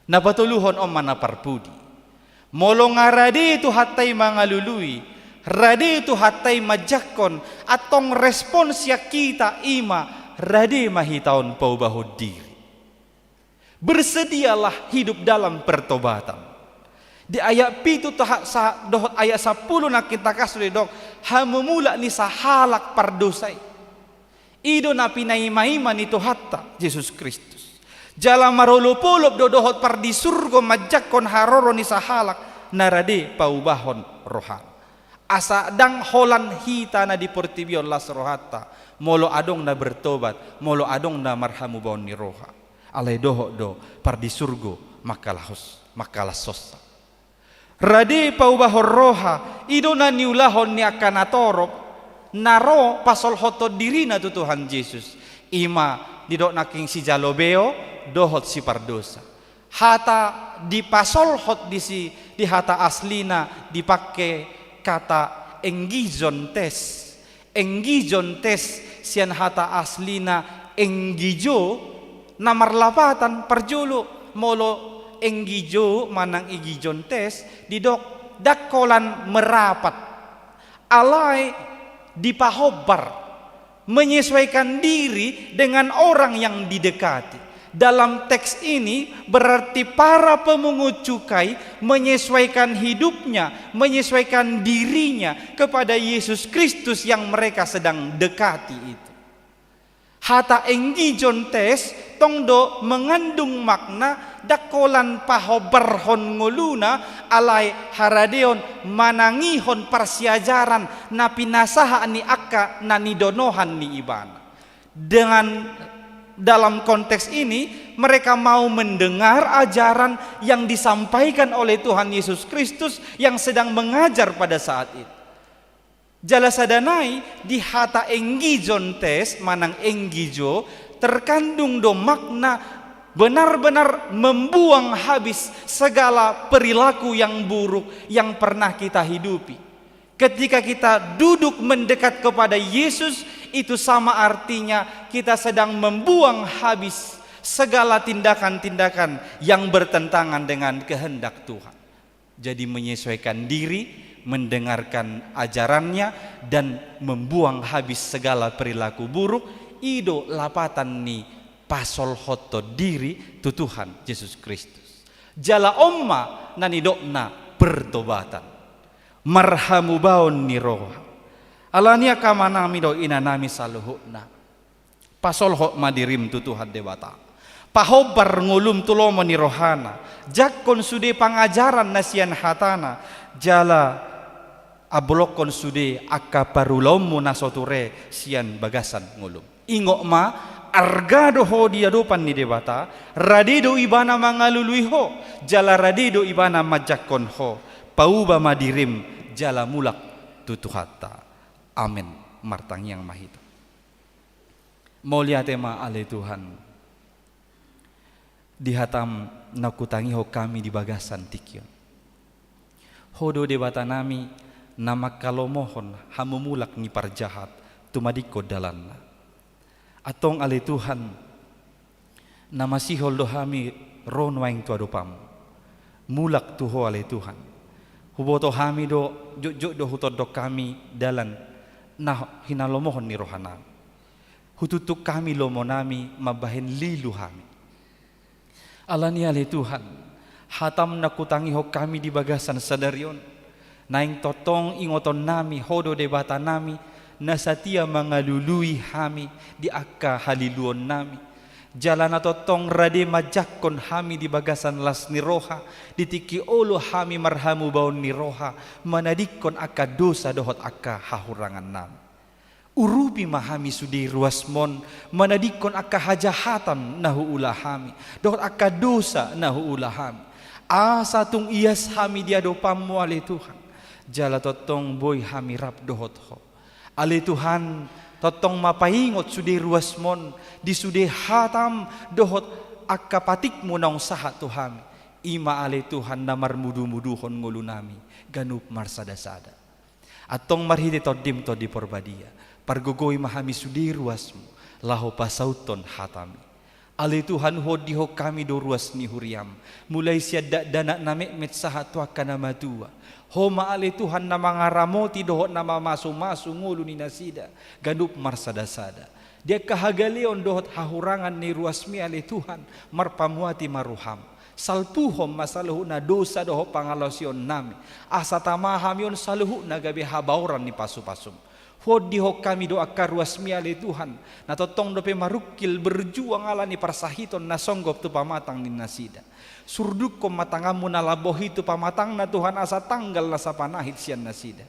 Na patoluhon on ma na parpudi. Molo nga rade Tuhanta i mangalului, rade Tuhanta i manjangkon, antong respon sian hita i ma, rade ma hita on paubahon diri. Bersedialah hidup dalam pertobatan. Di ayat pitu taha-, sa-, dohot ayat sampulu nangkin tangkas do didok, hamumulak ni sahalak pardosa i. I do na pinaimaima ni Tuhanta, Jesus Kristus. Jala marolopolop do dohot pardisurgo manjangkon haroro ni sahalak na rade paubahon rohana. Asa ndang holan hita na di portibi on las rohanta, molo adong na bertobat, molo adong na marhamubaon ni roha. Alai dohot do pardisurgo mangkalahos-, mangkalashonsa. Rade paubahon roha, i do na niulahon ni angka natorop, na ro pasolhothon dirina tu Tuhan Jesus. I ma didok nangkin sijalo beo, dohot sipardosa. Hata dipasolhot disi, di hata aslina dipangke kata engizontes. Engizontes sian hata aslina engizo, na marlapatan parjolo, molo engizo manang engizontes, didok ndang holan merapat. Alai dipahombar, menyesuaikan diri dengan orang yang didekati. Dalam teks ini berarti para pemungut cukai menyesuaikan hidupnya, menyesuaikan dirinya kepada Yesus Kristus yang mereka sedang dekati itu. Hata engizontes tong do mengandung makna ndang holan pahombarhon ngoluna, alai haradeon manangihon parsiajaran na pinasahat ni angka na nidonohan ni ibana. Dengan, dalam konteks ini, mereka mau mendengar ajaran yang disampaikan oleh Tuhan Yesus Kristus yang sedang mengajar pada saat itu. Jala sada nai, di hata engizontes manang engizo terkandung do makna benar-benar membuang habis segala perilaku yang buruk yang pernah kita hidupi. Ketika kita duduk mendekat kepada Yesus, itu sama artinya kita sedang membuang habis segala tindakan-tindakan yang bertentangan dengan kehendak Tuhan. Jadi menyesuaikan diri, mendengarkan ajarannya, dan membuang habis segala perilaku buruk, i do lapatan ni pasolhothon diri tu Tuhan Jesus Kristus. Jala on ma na nidokna pertobatan. Marhamubaon ni roha. Alani i angka amanami dohot inanami saluhutna, pasolhot ma dirim tu Tuhan Debata. Pahombar ngolum tu lomo ni rohana. Jangkon sude pangajaran na sian hatana. Jala ambolonghon sude angka parulaonmu na so ture sian bagasan ngolum. Ingot ma, arga do ho di adopan ni Debata, rade do Ibana mangalului ho, jala rade do Ibana manjangkon ho. Pauba ma dirim jala mulak tu Tuhanta. Amen. Martangiang ma hita. Mauliate ma ale Tuhan, di hatam na hutangihon hami di bagasan tingki on. Ho do Debatanami na mangkalomohon hamumulak ni parjahat tumadingkon dalanna. Antong ale Tuhan, na masihol do hami ro nuaeng tu adopanmu. Mulak tu ho ale Tuhan. Huboto hami do, jotjot do hutondong hami dalan na hinalomohon ni rohanami. Hutuktuk hami lomonami mambahen lilu hami. Alani i ale Tuhan, hatam na hutangihon hami di bagasan sadari on, naeng tongtong ingotonnami ho do Debatanami, na satia mangalului hami di angka haliluonnami. Jala na tongtong rade manjangkon hami di bagasan las ni roha, di tingki olo hami marhamubaon ni roha, manadingkon angka dosa dohot angka hahurangannami. Urupi ma hami sude ruasmon, manadingkon angka hajahatan na huula hami, dohot angka dosa na huula hami. Asa tung ias hami di adopanmu ale Tuhan, jala tongtong boi hami rap dohot ho. Ale Tuhan, tongtong ma paingot sude ruasmon, di sude hatam dohot angka patikmu naung sahat tu hami. I ma ale Tuhan na marmudumuduhon ngolunami, ganup marsadasada. Antong marhite Tondim Tondi Porbadia, pargogoi ma hami sude ruasmu, laho pasauthon hatami. Ale Tuhan, huondihon hami do ruas ni huriam, mulai sian dakdanak na metmet sahat tu angka na matua. Ho ma ale Tuhan na mangaramoti dohot na mamasumasu ngolu ni nasida, ganup marsadasada. Di angka hagaleon dohot hahurangan ni ruasmi ale Tuhan, marpamuati ma roham. Salpuhon ma saluhutna dosa dohot pangalaosionnami. Asa tama hami on saluhutna gabe habaoran ni pasupasum. Huondihon hami do angka ruasmi ale Tuhan, na tongtong dope marungkil berjuang ala ni parsahiton na songgop tu pamatang ni nasida. Surdukkon ma tanganmu na lambok i tu pamatangna Tuhan asa tanggal na sapanahit sian nasida.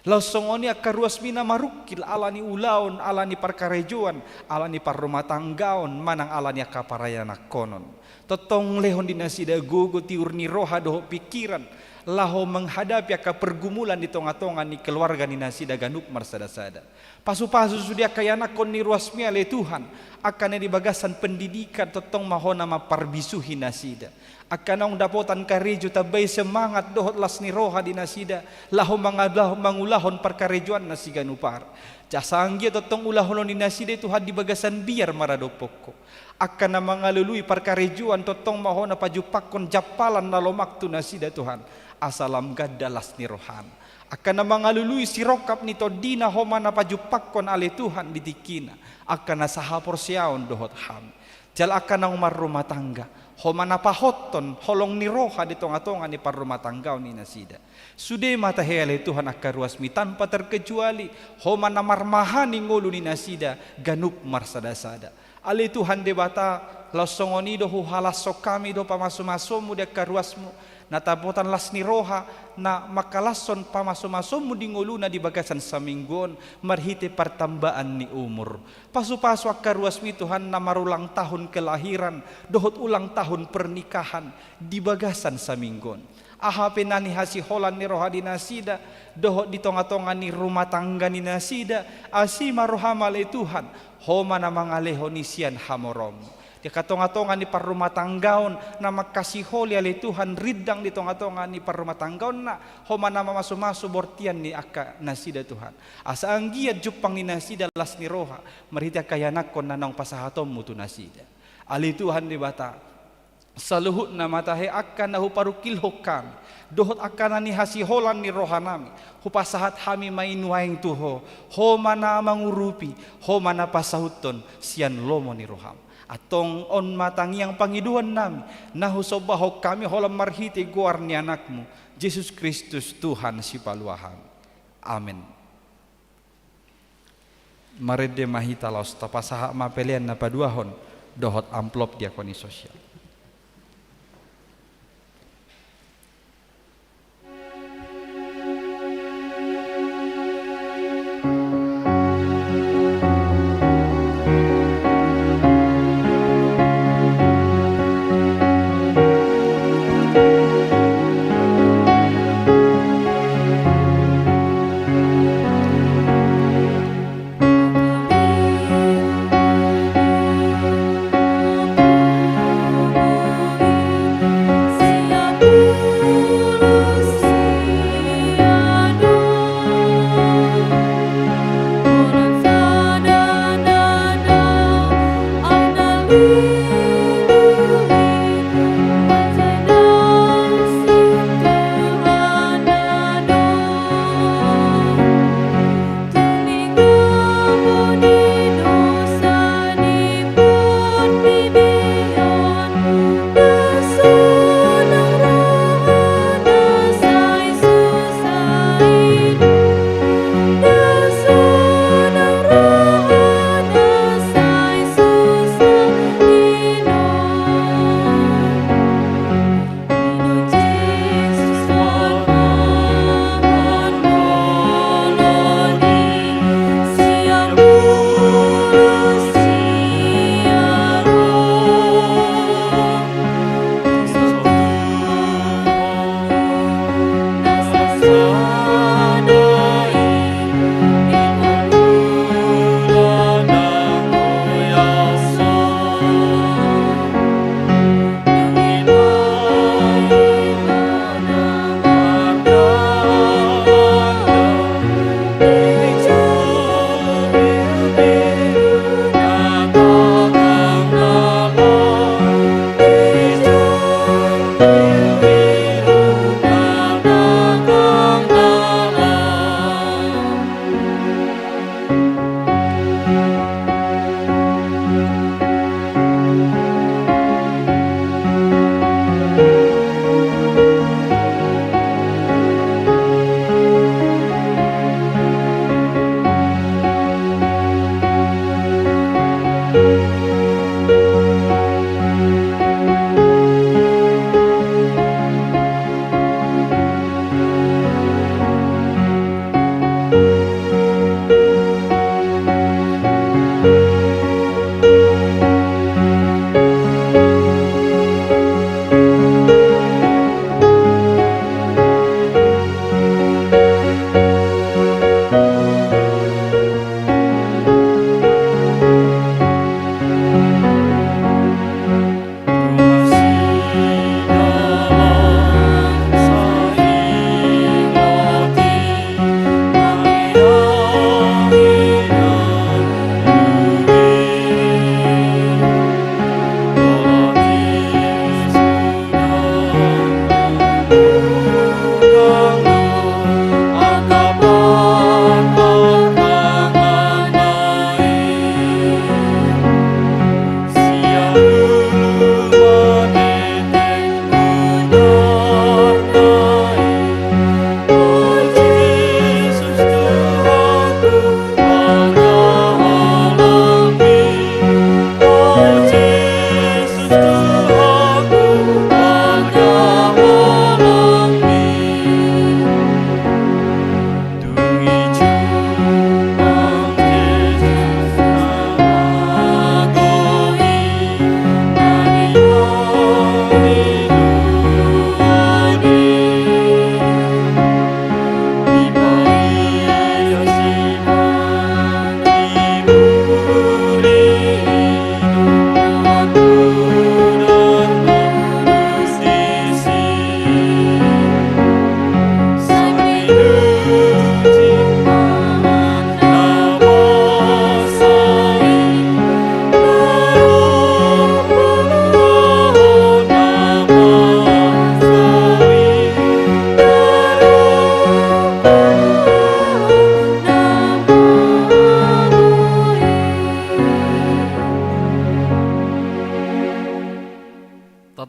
Laos songon i angka ruasmi na marungkil ala ni ulaon, ala ni parkarejoan, ala ni parrumatanggaon, manang ala ni angka parayananhonon. Tongtong lehon di nasida gogo tiur ni roha dohot pingkiran, laho menghadapi angka pergumulan di tongatonga ni keluarga ni nasida ganup marsadasada. Pasupasu sude angka ianakhon ni ruasmi ale Tuhan, angka na di bagasan pendidikan tongtong ma ho na mamparbisuhi nasida. Angka naung dapotan karejo tambai semangat dohot las ni roha di nasida, laho mangula-, mangulahon parkarejoanna siganup ari. Asa anggiat tongtong ulahonon ni nasida Tuhan di bagasan biar maradophon ho. Angka na mangalului parkarejoan tongtong ma ho na pajumpangkon jampalan na lomak tu nasida Tuhan. Asa lam ganda las ni rohana. Angka na mangalului sirongkap ni tondina Ho ma na pajumpangkon ale Tuhan di tingkina angka na sahaporseaon dohot hami. Jala angka naung marrumah tangga, Ho ma na pahothon holong ni roha di tonga-tonga ni parrumahtanggaon ni nasida. Sude ma tahe ale Tuhan angka ruasmi tanpa terkecuali, Ho ma na marmahani ngolu ni nasida ganup marsada-sada. Ale Tuhan Debata, laos songon i do huhalashon hami do pamasu-masuonmu di angka ruasmu, na dapotan las ni roha, na manghalashon pamasu-masuonmu di ngoluna di bagasan saminggu on, marhite partambaan ni umur. Pasu-pasu angka ruasmi Tuhan na marulang tahun kelahiran, dohot ulang tahun pernikahan, di bagasan saminggu on. Aha pe na nihasiholan ni roha di nasida, dohot di tonga-tonga ni rumah tangga ni nasida, asi ma roham ale Tuhan, Ho ma na mangalehon i sian hamoraonmu. Di angka tonga-tonga ni parrumahtanggaon, na mangkasiholi ale Tuhan, rindang di tonga-tonga ni parrumahtanggaonna, Ho ma na mamasu-masu bortian ni angka nasida Tuhan. Asa anggiat jumpang ni nasida las ni roha, marhite angka ianakhon na naung pasahatonmu tu nasida. Ale Tuhan Debata, saluhutna ma tahe angka na huparungkilhon hami, dohot angka na nihasiholan ni rohanami, hupasahat hami ma i nuaeng tu Ho, Ho ma na mangurupi, Ho ma na pasauthon sian lomo ni roham. Antong on ma tangiang pangidoannami, na husombahon hami holan marhite goar ni Anakmu, Jesus Kristus Tuhan Sipaluahami. Amen. Marende ma hita laos tapasahat ma pelean na paduahon dohot amplop diakoni sosial.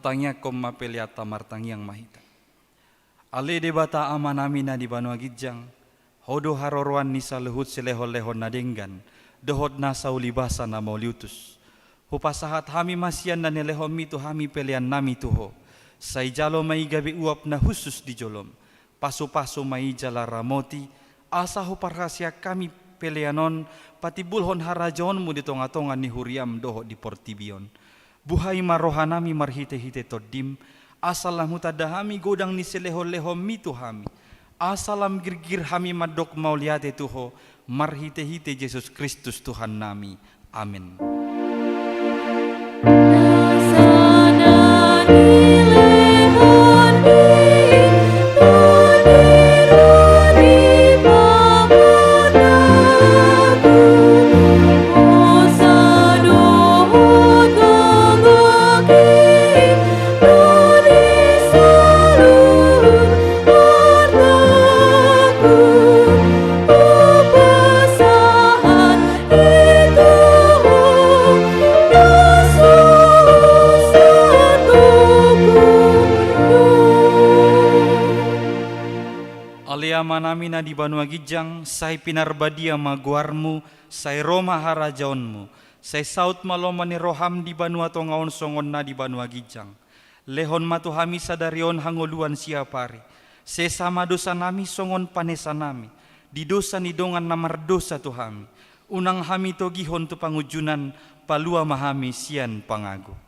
Tangiangkon ma peleanta. Martangiang ma hita. Ale Debata Amanami na di banua ginjang, Ho do haroroan ni saluhut silehonlehon na denggan dohot nasa ulibasa na mauliutus. Hupasahat hami ma sian na nilehonMi tu hami peleannami tu Ho. Sai jalo ma i gabe uap na hushus di joloM. Pasupasu ma i jala ramoti, asa huparhaseang hami pelean on patimbulhon harajaonMu di tongatonga ni huriaM dohot di portibi on. Buhai ma rohanami marhitehite TondiM, asa lam hutanda hami godang ni silehonlehonMi tu hami, asa lam girgir hami mandok mauliate tu Ho marhitehite Jesus Kristus Tuhannami. Amen. Ale Amanami na di banua ginjang, sai pinarbadia ma goarMu, sai ro ma harajaonMu, sai saut ma lomo ni rohaM di banua tonga on songon na di banua ginjang. Lehon ma tu hami sadari on hangoluan siapari. Sesa ma dosanami songon panesanami di dosa ni dongan na mardosa tu hami. Unang hami togihon tu pangunjunan, palua ma hami sian pangago.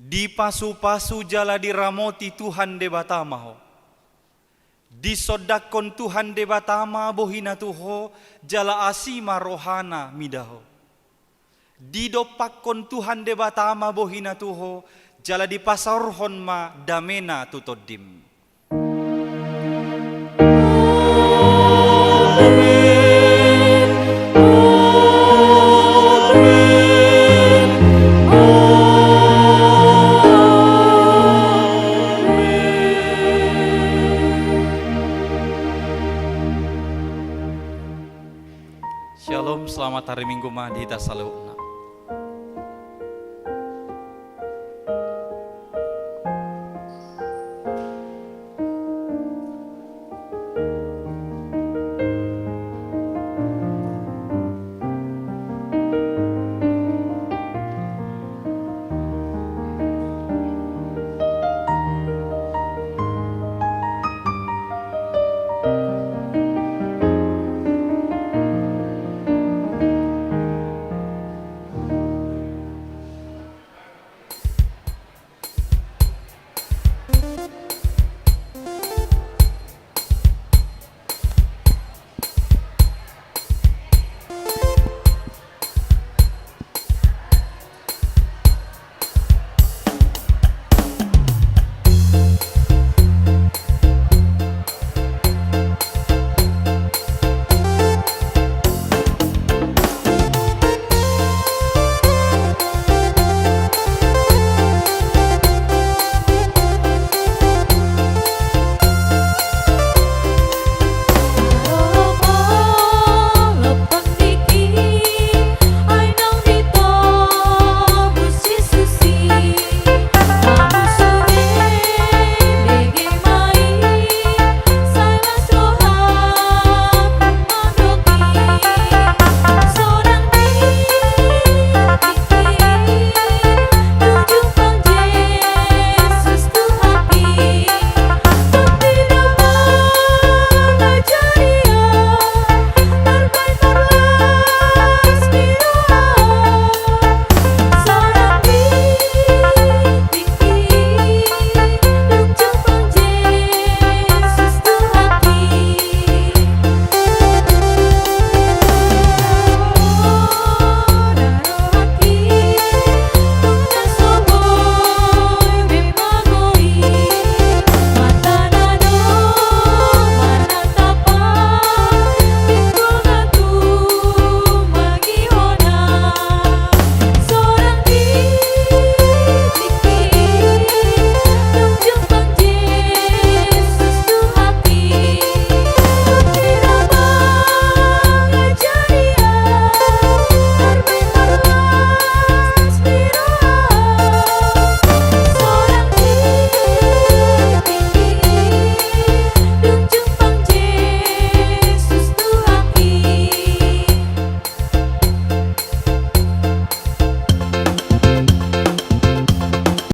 Dipasupasu jala diramoti Tuhan Debata ma ho. Disondangkon Tuhan Debata ma bohiNa tu ho, jala asi ma rohaNa mida ho. Didompakkon Tuhan Debata ma bohiNa tu ho, jala dipasaorhon ma dameNa tu tondim. Amen. Amen. Amen. Shalom, selamat hari Minggu ma di hita saluhut.